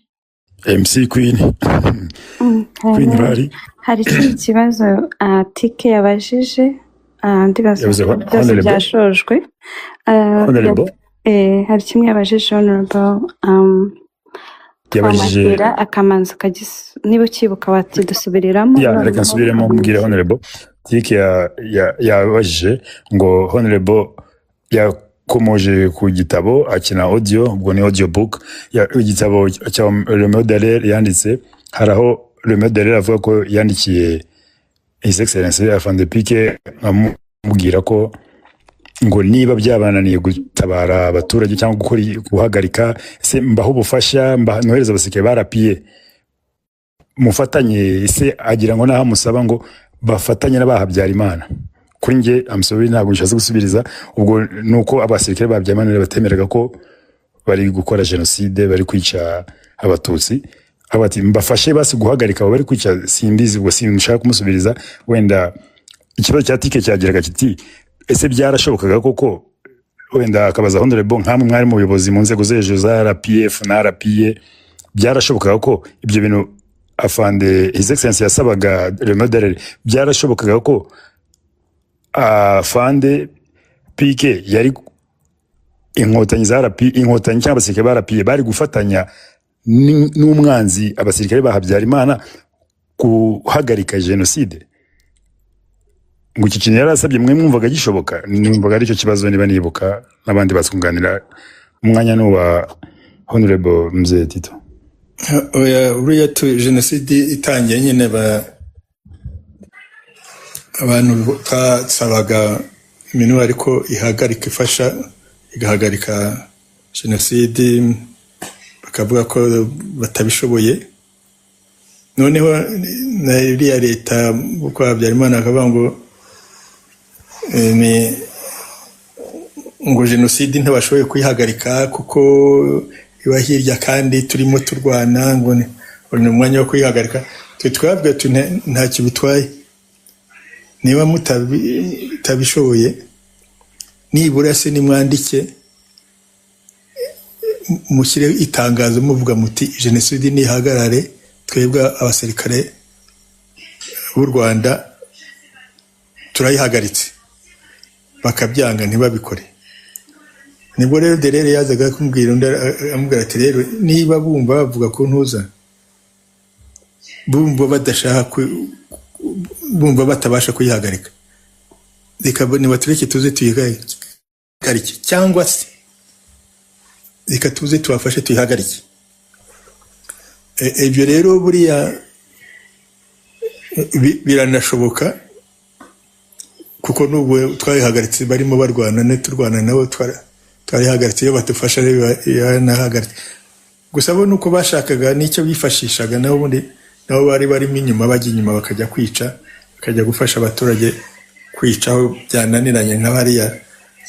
MC Queen. Queen. Hari Urahari? Hari ikindi kibazo Tike yabajije, ndibaza Yavuze ko byose honorable byashojwe. Honorable. Hari kimwe yabajije honorable, Yabajije twamwakira akamanza niba ukibuka watidusubiriramo. Ya, reka noneho nsubiremo mbwire honorable Tike. Yabajije ngo honorable yakomoje ku gitabo akina audio, ubwo ni audio book ya, igitabo cya Romeo Dallaire yanditse. Hari aho Romeo Dallaire avuga ko yandikiye His Excellency Afande PK amubwira ko ngo niba byabananiye gutabara abaturage cyangwa gukora guhagarika se, mbaho ubufasha, nohereza abasirikare ba RPA mufatanye. Se agira ngo naho amusaba ngo bafatanye n'aba Habyarimana. Kuri njye, I'm sorry, ntabwo nshatse gusubiriza. Ubwo nuko abasirikare ba Habyarimana batemeraga ko bari gukora jenoside, bari kwica Abatutsi, aho bati mbafashe basi guhagarika abo bari kwica. Simbizi, ubwo sinshaka kumusubiriza. Wenda ikibazo cya Tike cyagiraga kiti: ese byarashobokaga koko? Wenda akabaza honorable, nkamwe mwari mu buyobozi mu nzego zo hejuru za RPF na RPA, byarashobokaga ko ibyo bintu afande His Excellency yasabaga Romeo Dallaire, byarashobokaga ko afande PK yari inkotanyi za RP, Inkotanyi cyangwa abasirikare ba RPA bari gufatanya n'umwanzi, abasirikare ba Habyarimana, guhagarika jenoside? Ngo iki kintu yari asabye, mwe mwumvaga gishoboka? Numvaga aricyo kibazo niba nibuka, n'abandi batwunganira. Umwanya ni uwa honorable Mzee Tito. Oya, buriya jenoside itangiye nyine, abantu twasabaga MINUAR ariko ihagarika, ifasha igahagarika jenoside, bakavuga ko batabishoboye. Noneho na iriya leta kwa Habyarimana bakavuga ngo ni ngo jenoside ntibashoboye kuyihagarika kuko iba hirya kandi turimo turwana, ngo ni umwanya wo kuyihagarika. Twe twabwiye tuti ntacyo bitwaye niba mutabishoboye, nibura se nimwandike, mushyire itangazo muvuga muti jenoside nihagarare, twebwe abasirikare b'u Rwanda turayihagaritse. Bakabyanga, ntibabikore. Nibwo rero Dallaire yazaga kumubwira undi, amubwira ati rero niba bumva bavuga ko ntuza bumva badashaka bumva batabasha kuyihagarika, reka nibatureke tuze tuyihagarike, cyangwa se reka tuze tubafashe tuyihagarike. Ibyo rero buriya biranashoboka, kuko n'ubu twayihagaritse barimo barwana turwana nabo, twarihagaritse. Iyo badufasha rero yanahagaritse. Gusa bo nuko bashakaga n'icyo bifashishaga, nabo ubundi nabo bari barimo inyuma, bajya inyuma bakajya kwica, bakajya gufasha abaturage kwica aho byananiranye, nka bariya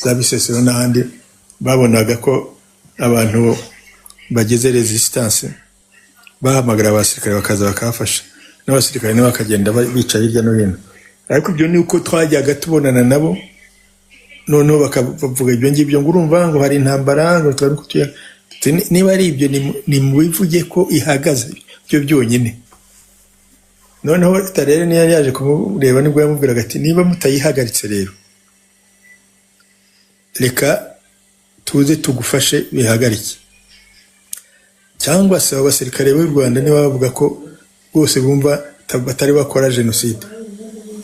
za Bisesero n'ahandi babonaga ko abantu bagize resistance, bahamagara abasirikare bakaza bakabafasha, n'abasirikare nabo bakagenda bica hirya no hino. Ariko ibyo ni uko twajyaga tubonana nabo, noneho bakavuga ibyo ngibyo ngo urumva ngo hari intambara, ngo twari tuti niba ari ibyo nimubivuge ko ihagaze, byo byonyine. Noneho Dallaire niyo yari yaje kumureba, nibwo yamubwiraga ati niba mutayihagaritse rero, reka tuze tugufashe bihagarike, cyangwa se abo basirikare b'u Rwanda niba bavuga ko rwose bumva batari bakora jenoside,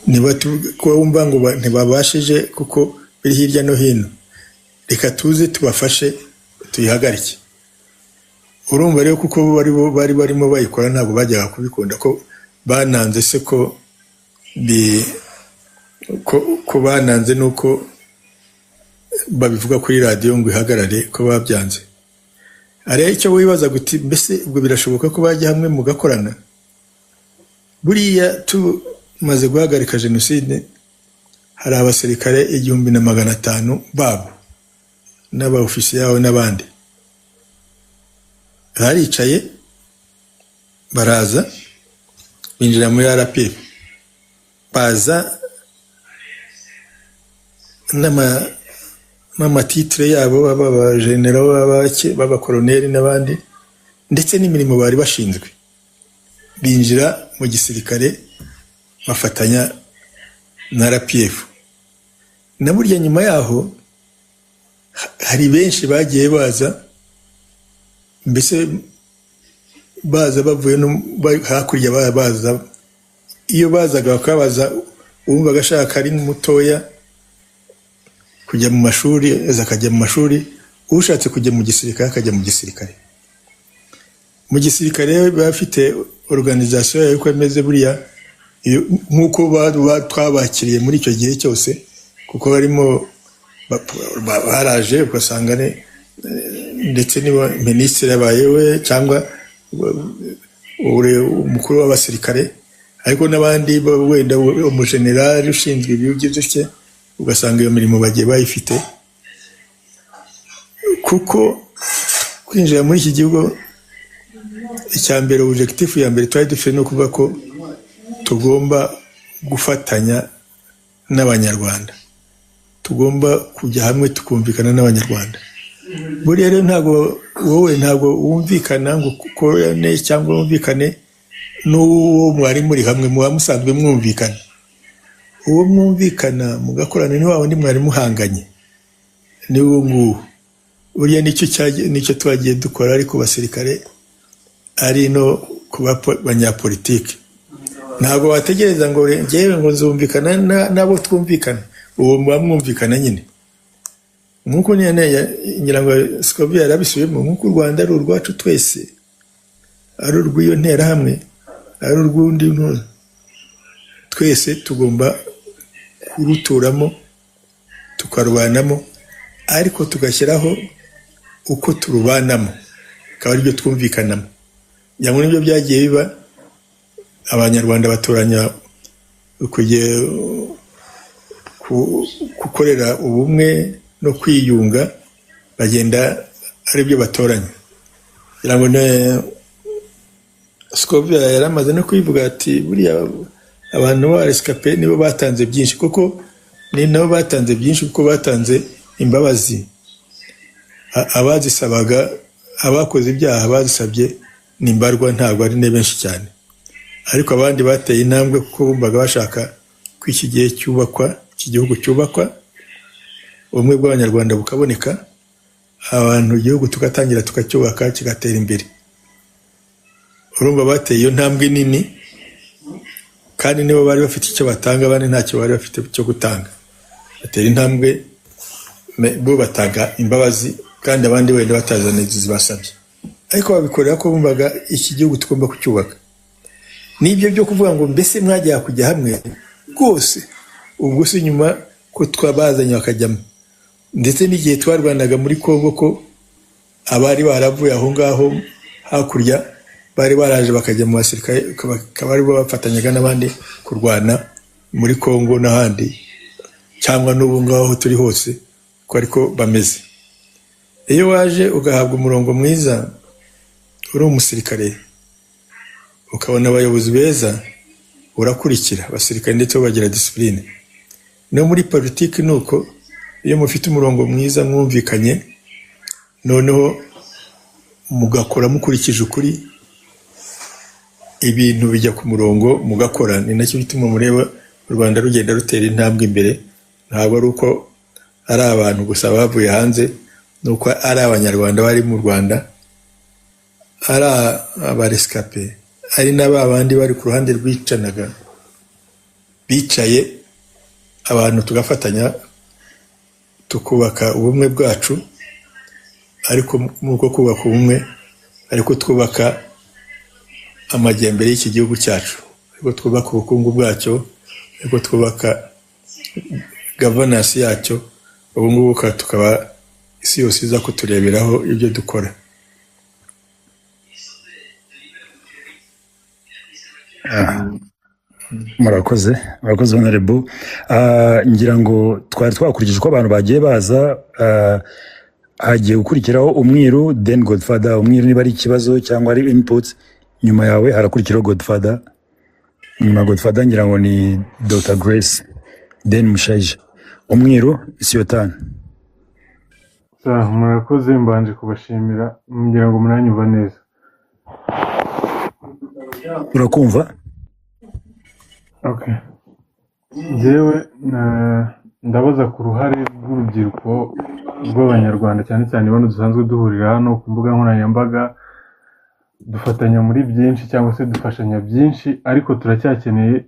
niba ko bumva ngo ntibabashije kuko biri hirya no hino, reka tuze tubafashe tuyihagarike. Urumva rero, kuko bo bari bo bari barimo bayikora, ntabwo bajyaga kubikunda ko bananze se ko ko bananze nuko babivuga kuri radiyo ngo ihagarare, ko babyanze. Hari icyo wibaza guti mbese ubwo birashoboka ko bajya hamwe mugakorana? Buriya tumaze guhagarika jenoside, hari abasirikare 1500 babo n'aba ofisiye yabo n'abandi baricaye, baraza binjira muri RPF, baza n'ama titre yabo, baba abajenero, b'abakoroneri n'abandi. ndetse n'imirimo bari bashinzwe, binjira mu gisirikare, bafatanya na RPF. Na burya nyuma yaho hari benshi bagiye baza, mbese baza bavuye no hakurya, baza iyo bazaga bakabaza, uwumvaga ashaka ari mutoya kujya mu mashuri aza akajya mu mashuri, ushatse kujya mu gisirikare akajya mu gisirikare. Mu gisirikare biba bafite organisation yayo uko imeze. Buriya nk'uko twabakiriye muri icyo gihe cyose, kuko barimo baraje ugasanga ndetse niba minisitiri yabaye we cyangwa umukuru w'abasirikare, ariko n'abandi wenda umujenerali ushinzwe ibihugu gutya, ugasanga iyo mirimo bagiye bayifite. Kuko kwinjira muri iki gihugu, icya mbere, objectif ya mbere twari dufite ni ukuvuga ko tugomba gufatanya n'Abanyarwanda, tugomba kujya hamwe tukumvikana n'Abanyarwanda. Buriya rero ntabwo wowe ntabwo wumvikana ngo ukorane cyangwa wumvikane n'uwo mwari muri hamwe muba musanzwe mwumvikana. Uwo mwumvikana mugakorana ni wa wundi mwari muhanganye, ni uwo nguwo. Buriya nicyo nicyo twagiye dukora, ariko basirikare ari no ku banyapolitike. Ntabwo wategereza ngo njyewe ngo nzumvikana n'abo twumvikana. Uwo muba mwumvikana nyine, nk'uko nyine ngira ngo Scovia yarabisubiyemo, nk'uko u Rwanda ari urwacu twese, ari urw'iyo nterahamwe, ari urw'undi twese tugomba kuruturamo, tukarubanamo, ariko tugashyiraho uko turubanamo, akaba aribyo twumvikanamo. Ngira ngo nibyo byagiye biba. Abanyarwanda batoranya kujya gukorera ubumwe no kwiyunga, bagenda aribyo batoranya. Ngira ngo Scovia yaramaze no kubivuga ati buriya abantu ba rescapés nibo batanze byinshi, kuko ni nabo batanze byinshi, kuko batanze imbabazi. Abazisabaga, abakoze ibyaha bazisabye ni mbarwa, ntabwo ari ne benshi cyane. Ariko abandi bateye intambwe kuko bumvaga bashaka ko iki gihe cyubakwa, iki gihugu cyubakwa, ubumwe bw'Abanyarwanda bukaboneka, abantu igihugu tugatangira tukacyubaka kigatera imbere. Urumva bateye iyo ntambwe nini, kandi nibo bari bafite icyo batanga, abandi ntacyo bari bafite cyo gutanga. Batera intambwe bo batanga imbabazi, kandi abandi wenda batazana zibasabye, ariko babikorera ko bumvaga iki gihugu tugomba kucyubaka. N'ibyo byo kuvuga ngo mbese mwagiye kujya hamwe rwose, ubwo si nyuma ko twabazanye bakajyamo. Ndetse n'igihe twarwanaga muri Congo, ko abari baravuye aho ngaho hakurya bari baraje bakajya mu basirikare, bakaba aribo bafatanyaga n'abandi kurwana muri Congo n'ahandi, cyangwa n'ubu ngaho aho turi hose ko ariko bameze. Iyo waje ugahabwa umurongo mwiza uri umusirikare, ukabona abayobozi beza, urakurikira. Abasirikare ndetse bo bagira discipline. No muri politiki ni uko, iyo mufite umurongo mwiza mwumvikanye, noneho mugakora mukurikije ukuri, ibintu bijya ku murongo, mugakora. Ni nacyo gituma mureba u Rwanda rugenda rutera intambwe imbere. Ntabwo ari uko ari abantu gusa bavuye hanze, ni uko ari Abanyarwanda bari mu Rwanda, ari abarescapés, ari na ba bandi bari ku ruhande rwicanaga, bicaye abantu tugafatanya tukubaka ubumwe bwacu. Ariko muri uko kubaka ubumwe, ariko twubaka amajyambere y'iki gihugu cyacu, ariko twubaka ubukungu bwacyo, ariko twubaka governance yacyo. Ubu ngubu tukaba isi yose iza kutureberaho ibyo dukora. Murakoze, murakoze honorable. Ngira ngo twari twakurikije uko abantu bagiye baza. Hagiye gukurikiraho Umwiru, then Godfather. Umwiru, niba ari ikibazo cyangwa ari input. Nyuma yawe harakurikiraho Godfather. Nyuma ya Godfather ngira ngo ni Dr Grace, then Mushaija. Umwiru, isiyotani. Murakoze, mbanje kubashimira. Ngira ngo muranyumva neza. Urakumva. Okay. Njyewe ndabaza ku ruhare rw'urubyiruko rw'Abanyarwanda, cyane cyane bano dusanzwe duhurira hano ku mbuga nkoranyambaga, dufatanya muri byinshi cyangwa se dufashanya byinshi, ariko turacyakeneye,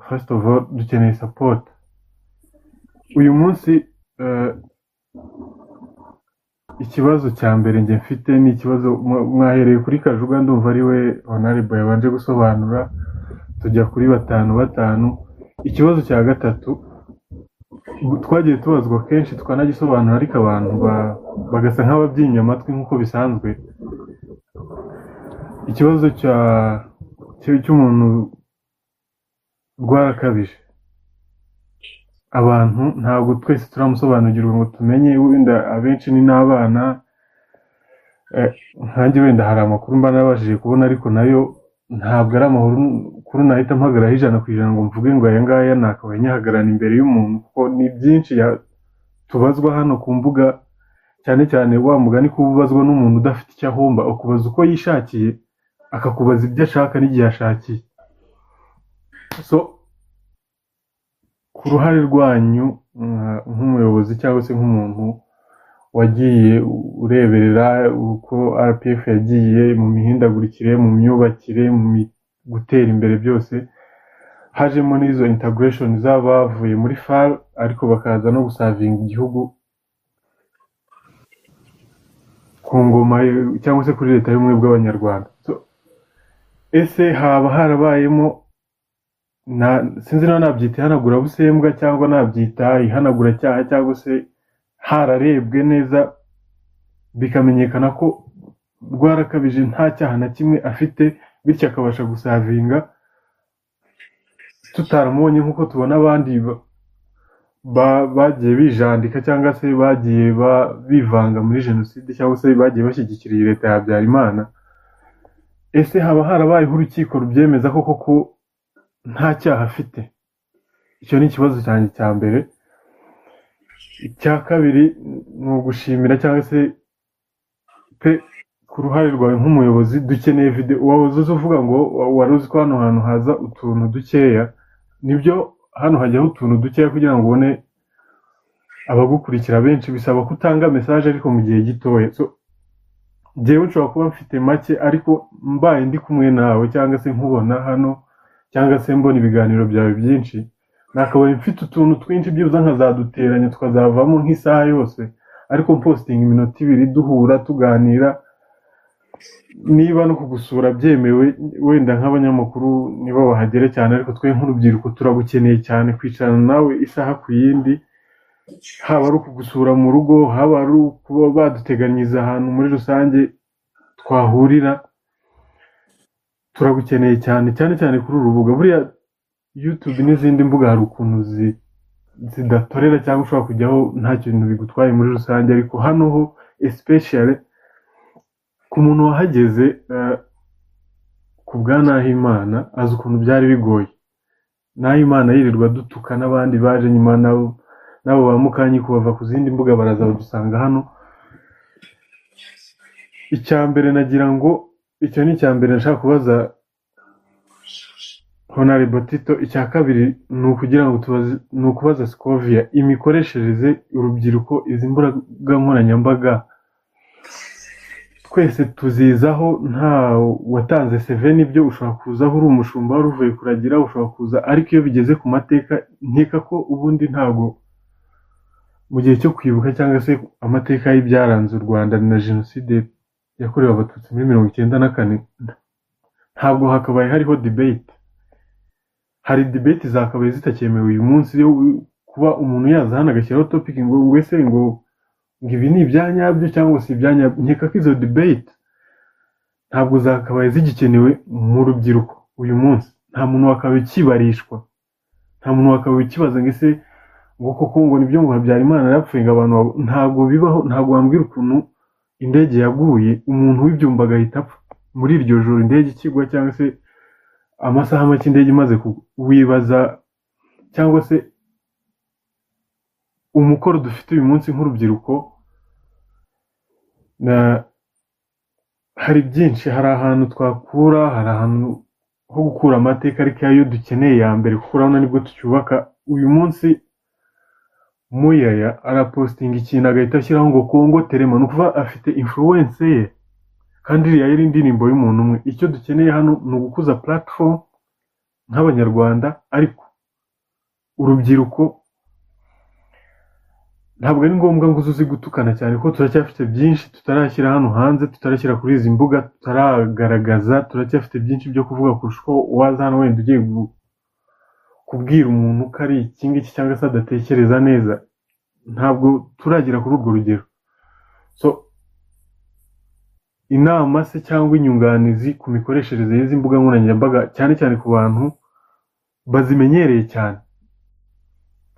first of all dukeneye support. Uyu munsi ikibazo cya mbere njye mfite ni ikibazo mwahereye kuri Kajuga, ndumva ari we honorable yabanje gusobanura, tujya kuri batanu batanu. Ikibazo cya gatatu twagiye tubazwa kenshi, twanagisobanura, ariko abantu bagasa nk'ababyinnye amatwi nk'uko bisanzwe. Ikibazo cy'umuntu Rwarakabije, abantu ntabwo twese turamusobanukirwa ngo tumenye. Wenda abenshi ni n'abana, nkanjye wenda hari amakuru mba nabashije kubona, ariko nayo ntabwo ari amakuru nahita mpagararaho 100% ngo mvuge ngo aya ngaya nakabaye nyahagararana imbere y'umuntu, kuko ni byinshi tubazwa hano ku mbuga, cyane cyane wa mugani kuba ubazwa n'umuntu udafite icyo ahomba, ukubaza uko yishakiye, akakubaza ibyo ashaka n'igihe ashakiye. So ku ruhare rwanyu nk'umuyobozi cyangwa se nk'umuntu wagiye ureberera uko RPF yagiye mu mihindagurikire, mu myubakire, mu gutera imbere byose, hajemo n'izo integration z'abavuye muri FAR ariko bakaza no gusavinga igihugu ku ngoma cyangwa se kuri Leta y'Ubumwe bw'Abanyarwanda. So, ese haba harabayemo na, sinzi niba nabyita ihanagurabusembwa cyangwa nabyita ihanaguracyaha, cyangwa se hararebwe neza bikamenyekana ko Rwarakabije nta cyaha na kimwe afite, bityo akabasha gusavinga tutaramubonye nk'uko tubona abandi bagiye bijandika cyangwa se bagiye bivanga muri jenoside cyangwa se bagiye bashyigikira iyi leta ya Habyarimana? Ese haba harabayeho urukiko rubyemeza koko ko nta cyaha afite? Icyo ni ikibazo cyanjye cya mbere. Icya kabiri ni ugushimira cyangwa se pe ku ruhare rwawe nk'umuyobozi. Dukeneye video. Wahoze uza uvuga ngo wari uzi ko hano hantu haza utuntu dukeya. Nibyo, hano hajyaho utuntu dukeya. Kugira ngo ubone abagukurikira benshi bisaba ko utanga message ariko mu gihe gitoya. So njyewe nshobora kuba mfite make, ariko mbaye ndi kumwe nawe cyangwa se nkubona hano cyangwa se mbona ibiganiro byawe byinshi, nakabaye mfite utuntu twinshi, byibuze nkazaduteranya tukazavamo nk'isaha yose, ariko mpostinga iminota 2 duhura tuganira. Niba no kugusura byemewe, wenda nk'abanyamakuru nibo bahagera cyane, ariko twe nk'urubyiruko turagukeneye cyane, kwicarana nawe isaha ku yindi, haba ari ukugusura mu rugo, haba ari ukuba baduteganyiriza ahantu muri rusange twahurira. Turagukeneye cyane cyane cyane kuri uru rubuga. Buriya YouTube n'izindi mbuga hari ukuntu zidatorera cyangwa ushobora kujyaho nta kintu bigutwaye muri rusange, ariko hano ho especially ku muntu wahageze ku bwa Nahimana, azi ukuntu byari bigoye. Nahimana yirirwa dutuka n'abandi baje nyuma nabo ba Mukanyiko bava ku zindi mbuga baraza badusanga hano. Icya mbere nagira ngo, icyo ni icya mbere nashaka kubaza Honorable Tito. Icya kabiri ni ukugira ngo tubaze, ni ukubaza Scovia imikoreshereze urubyiruko izi mbuga nkoranyambaga. Twese tuzizaho, nta watanze CV. Nibyo, ushobora kuzaho uri umushumba wari uvuye kuragira, ushobora kuza, ariko iyo bigeze ku mateka, nkeka ko ubundi ntabwo mu gihe cyo kwibuka cyangwa se amateka y'ibyaranze u Rwanda na jenoside yakorewe Abatutsi muri 94, ntabwo hakabaye hariho debate. Hari debate zakabaye zitakemewe uyu munsi, yo kuba umuntu yaza hano agashyiraho topic ngo ese ngo ibi ni ibya nyabyo cyangwa se ibya nyabyo. Nkeka ko izo debate ntabwo zakabaye zigikenewe mu rubyiruko uyu munsi. Nta muntu wakabaye ukibarishwa, nta muntu wakabaye ukibaza ngo ese ngo koko ngo nibyo ngo Habyarimana yarapfuye, ngo abantu ntabwo bibaho. Ntabwo wambwira ukuntu indege yaguye umuntu w'ibyumba agahita apfa muri iryo joro indege ikigwa, cyangwa se amasaha make indege imaze kugwa. Wibaza cyangwa se umukoro dufite uyu munsi nk'urubyiruko na hari byinshi, hari ahantu twakura, hari ahantu ho gukura amateka, ariko ayo dukeneye ya mbere, kuko urabona nibwo tucyubaka. Uyu munsi Muyaya arapostinga ikintu agahita ashyiraho ngo Kongo Terema, ni ukuvuga afite influence ye, kandi iriya yari indirimbo y'umuntu umwe. Icyo dukeneye hano ni ugukuza platform nk'Abanyarwanda, ariko urubyiruko ntabwo ari ngombwa ngo uze uzi gutukana cyane, kuko turacyafite byinshi tutarashyira hano hanze, tutarashyira kuri izi mbuga, tutaragaragaza. Turacyafite byinshi byo kuvuga kurusha uko waza hano wenda ugiye kubwira umuntu ko ari iki ngiki cyangwa se adatekereza neza. Ntabwo turagera kuri urwo rugero. So inama se cyangwa inyunganizi ku mikoreshereze y'izi mbuga nkoranyambaga, cyane cyane ku bantu bazimenyereye cyane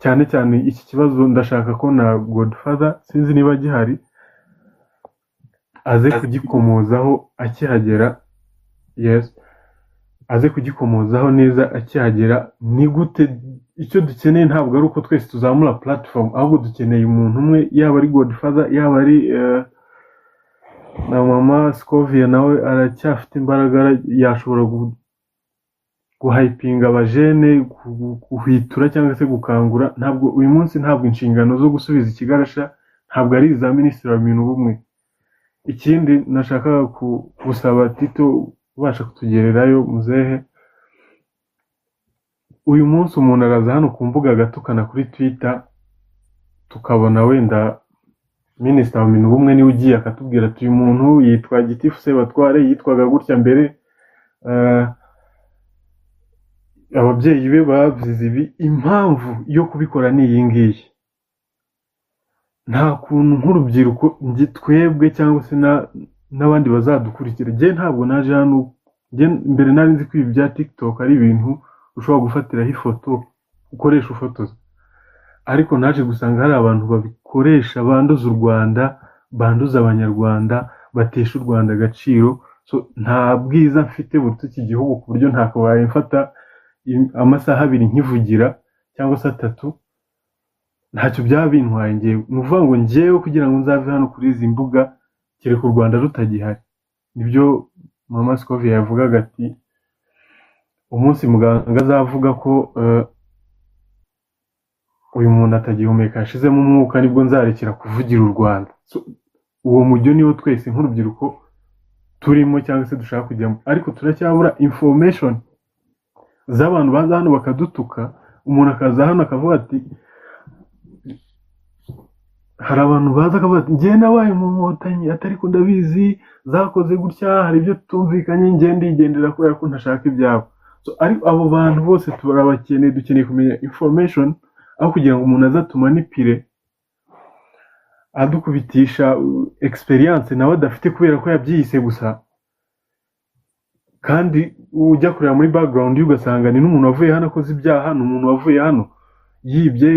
cyane cyane, iki kibazo ndashaka ko na Godfather, sinzi niba gihari, aze kugikomozaho akihagera. Yes, aze kugikomozaho neza akihagera. Ni gute? Icyo dukeneye ntabwo ari uko twese tuzamura platform, ahubwo dukeneye umuntu umwe, yaba ari Godfather, yaba ari na mama Scovia, nawe aracyafite imbaraga, yashobora guhypinga abajene, guhwitura cyangwa se gukangura. Ntabwo uyu munsi, ntabwo inshingano zo gusubiza ikigarasha ntabwo ari iza minisitiri wa Minubumwe. Ikindi nashakaga gusaba Tito ubasha kutugererayo, muzehe, uyu munsi umuntu araza hano ku mbuga agatukana kuri Twitter, tukabona wenda minisitiri wa Minubumwe niwe ugiye akatubwira ati: "Uyu muntu yitwa Gitifu Sebatware, yitwaga gutya mbere, ababyeyi be bavuze ibi, impamvu yo kubikora ni iyi ngiyi." Nta kuntu nk'urubyiruko njye, twebwe cyangwa se n'abandi bazadukurikira, njye ntabwo naje hano, njye mbere nari nzi ko ibi bya TikTok ari ibintu ushobora gufatiraho ifoto ukoresha ufotoza, ariko naje gusanga hari abantu babikoresha banduza u Rwanda, banduza Abanyarwanda, batesha u Rwanda agaciro. So nta bwiza mfite buruta iki gihugu, ku buryo ntakabaye mfata amasaha 2 nkivugira cyangwa se 3, ntacyo byaba bintwaye. Ngewe ni ukuvuga ngo ngewe kugira ngo nzave hano kuri izi mbuga, kereka u Rwanda rutagihari. Nibyo mama Scovia yavugaga ati: "Umunsi muganga azavuga ko uyu muntu atagihumeka, yashizemo umwuka, nibwo nzarekera kuvugira u Rwanda." So, uwo mujyo niwo twese nk'urubyiruko turimo cyangwa se dushaka kujyamo, ariko turacyabura information z'abantu baza hano bakadutuka. Umuntu akaza hano akavuga ati, hari abantu baza akavuga ati: "Njye nabaye mu Nkotanyi," atari ko ndabizi zakoze gutya, hari ibyo tutumvikanye, njye ndigendera kubera ko ntashaka ibyabo. So, ariko abo bantu bose turabakeneye, dukeneye kumenya information aho kugira ngo umuntu aze atumanipire, adukubitisha experience nawe adafite kubera ko yabyiyise gusa. Kandi ujya kureba muri background ye ugasanga ni n'umuntu wavuye hano akoze ibyaha, ni umuntu wavuye hano yibye,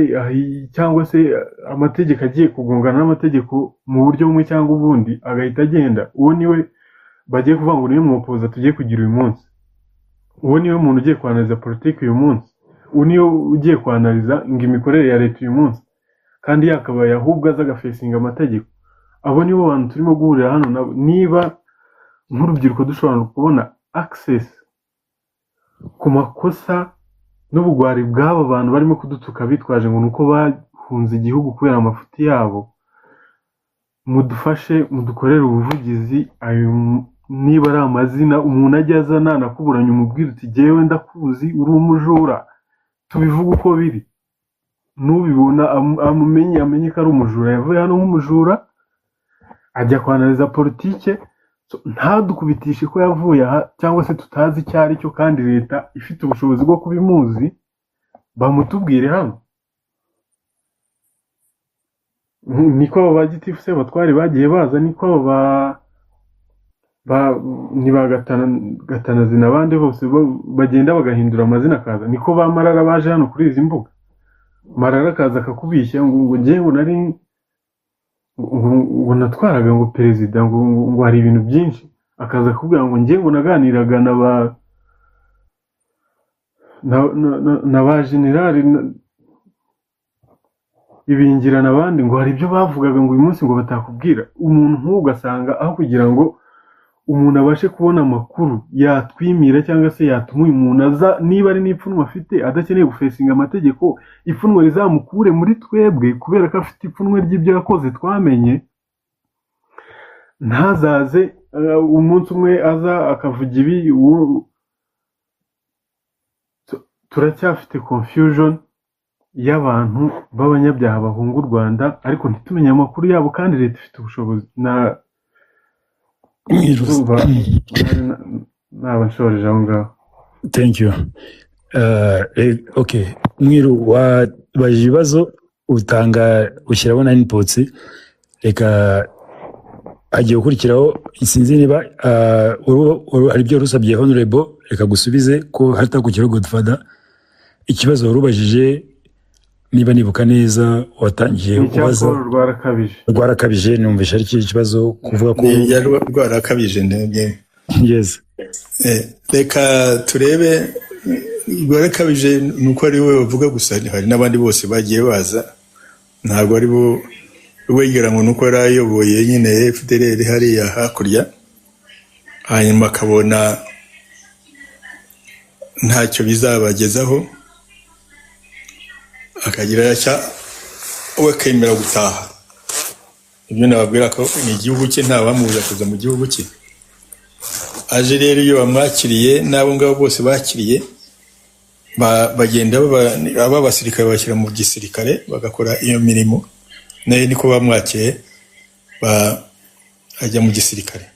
cyangwa se amategeko agiye kugongana n'amategeko mu buryo bumwe cyangwa ubundi agahita agenda. Uwo niwe bagiye kuvuga ngo niwe mwopoza tugiye kugira uyu munsi, uwo niwe muntu ugiye kwanaliza politiki uyu munsi, uwo niwe ugiye kwanaliza ngo imikorere ya leta uyu munsi, kandi yakabaye ahubwo aza agafacinga amategeko. Abo nibo bantu turimo guhurira hano nabo. Niba nk'urubyiruko dushobora kubona access ku makosa n'ubugwari bw'aba bantu barimo kudutuka bitwaje ngo ni uko bahunze igihugu kubera amafuti yabo, mudufashe, mudukorere ubuvugizi. Ayo niba ari amazina umuntu ajya azana nakuburanye, umubwira uti: "Jyewe ndakuzi, uri umujura." Tubivuge uko biri, nubibona amumenye, amenye ko ari umujura, yavuye hano nk'umujura ajya kwanaliza politike. So, ntadukubitishe ko yavuye aha cyangwa se tutazi icyo ari cyo, kandi leta ifite ubushobozi bwo kubimuzi, bamutubwire hano. Niko abo ba gitifu Sebatware bagiye baza, niko abo ba ni ba Gatanazi n'abandi bose bagenda bagahindura amazina akaza, niko ba Marara baje hano kuri izi mbuga. Marara akaza akakubishya ngo njye ngo nari ngo natwaraga ngo perezida, ngo hari ibintu byinshi, akaza akubwira ngo njye ngo naganiraga na ba generali ibingirana abandi, ngo hari ibyo bavugaga ngo uyu munsi ngo batakubwira. Umuntu nk'uwo ugasanga aho kugira ngo umuntu abashe kubona amakuru yatwimira cyangwa se yatuma uyu muntu aza, niba ari n'ipfunwe afite adakeneye gufacinga amategeko, ipfunwe rizamukure muri twebwe kubera ko afite ipfunwe ry'ibyo yakoze twamenye, ntazaze umunsi umwe aza akavuga ibi. Turacyafite confusion y'abantu b'abanyabyaha bahunga u Rwanda, ariko ntitumenye amakuru yabo kandi leta ifite ubushobozi na ndumva naba nshoreje aho ngaho. Thank you. Okay, Mwiru, wabajije ibibazo, utanga, ushyiraho na inputs. Reka hagiye gukurikiraho, sinzi niba hari ibyo wari usabye honorable, reka gusubize ko hatakurikiraho Godfather. Ikibazo wari ubajije, niba nibuka neza, watangiye Ni icya ubaza Paul Rwarakabije. Rwarakabije, numvishe ari iki kibazo kuvuga ko Ni ibya Rwarakabije ndebye. Yes. Reka turebe Rwarakabije, ni uko ari we bavuga gusa, hari n'abandi bose bagiye baza, ntabwo ari bo wegera ngo ni uko yari ayoboye nyine FDLR hariya hakurya, hanyuma akabona ntacyo bizabagezaho, akagira yacya we akemera gutaha. Ibyo nababwira ko ni igihugu cye, ntabamubuza kuza mu gihugu cye. Aje rero, iyo bamwakiriye n'abo ngabo bose bakiriye, bagenda aba basirikare bashyira mu gisirikare, bagakora iyo mirimo nayo, niko bamwakiriye, ajya mu gisirikare.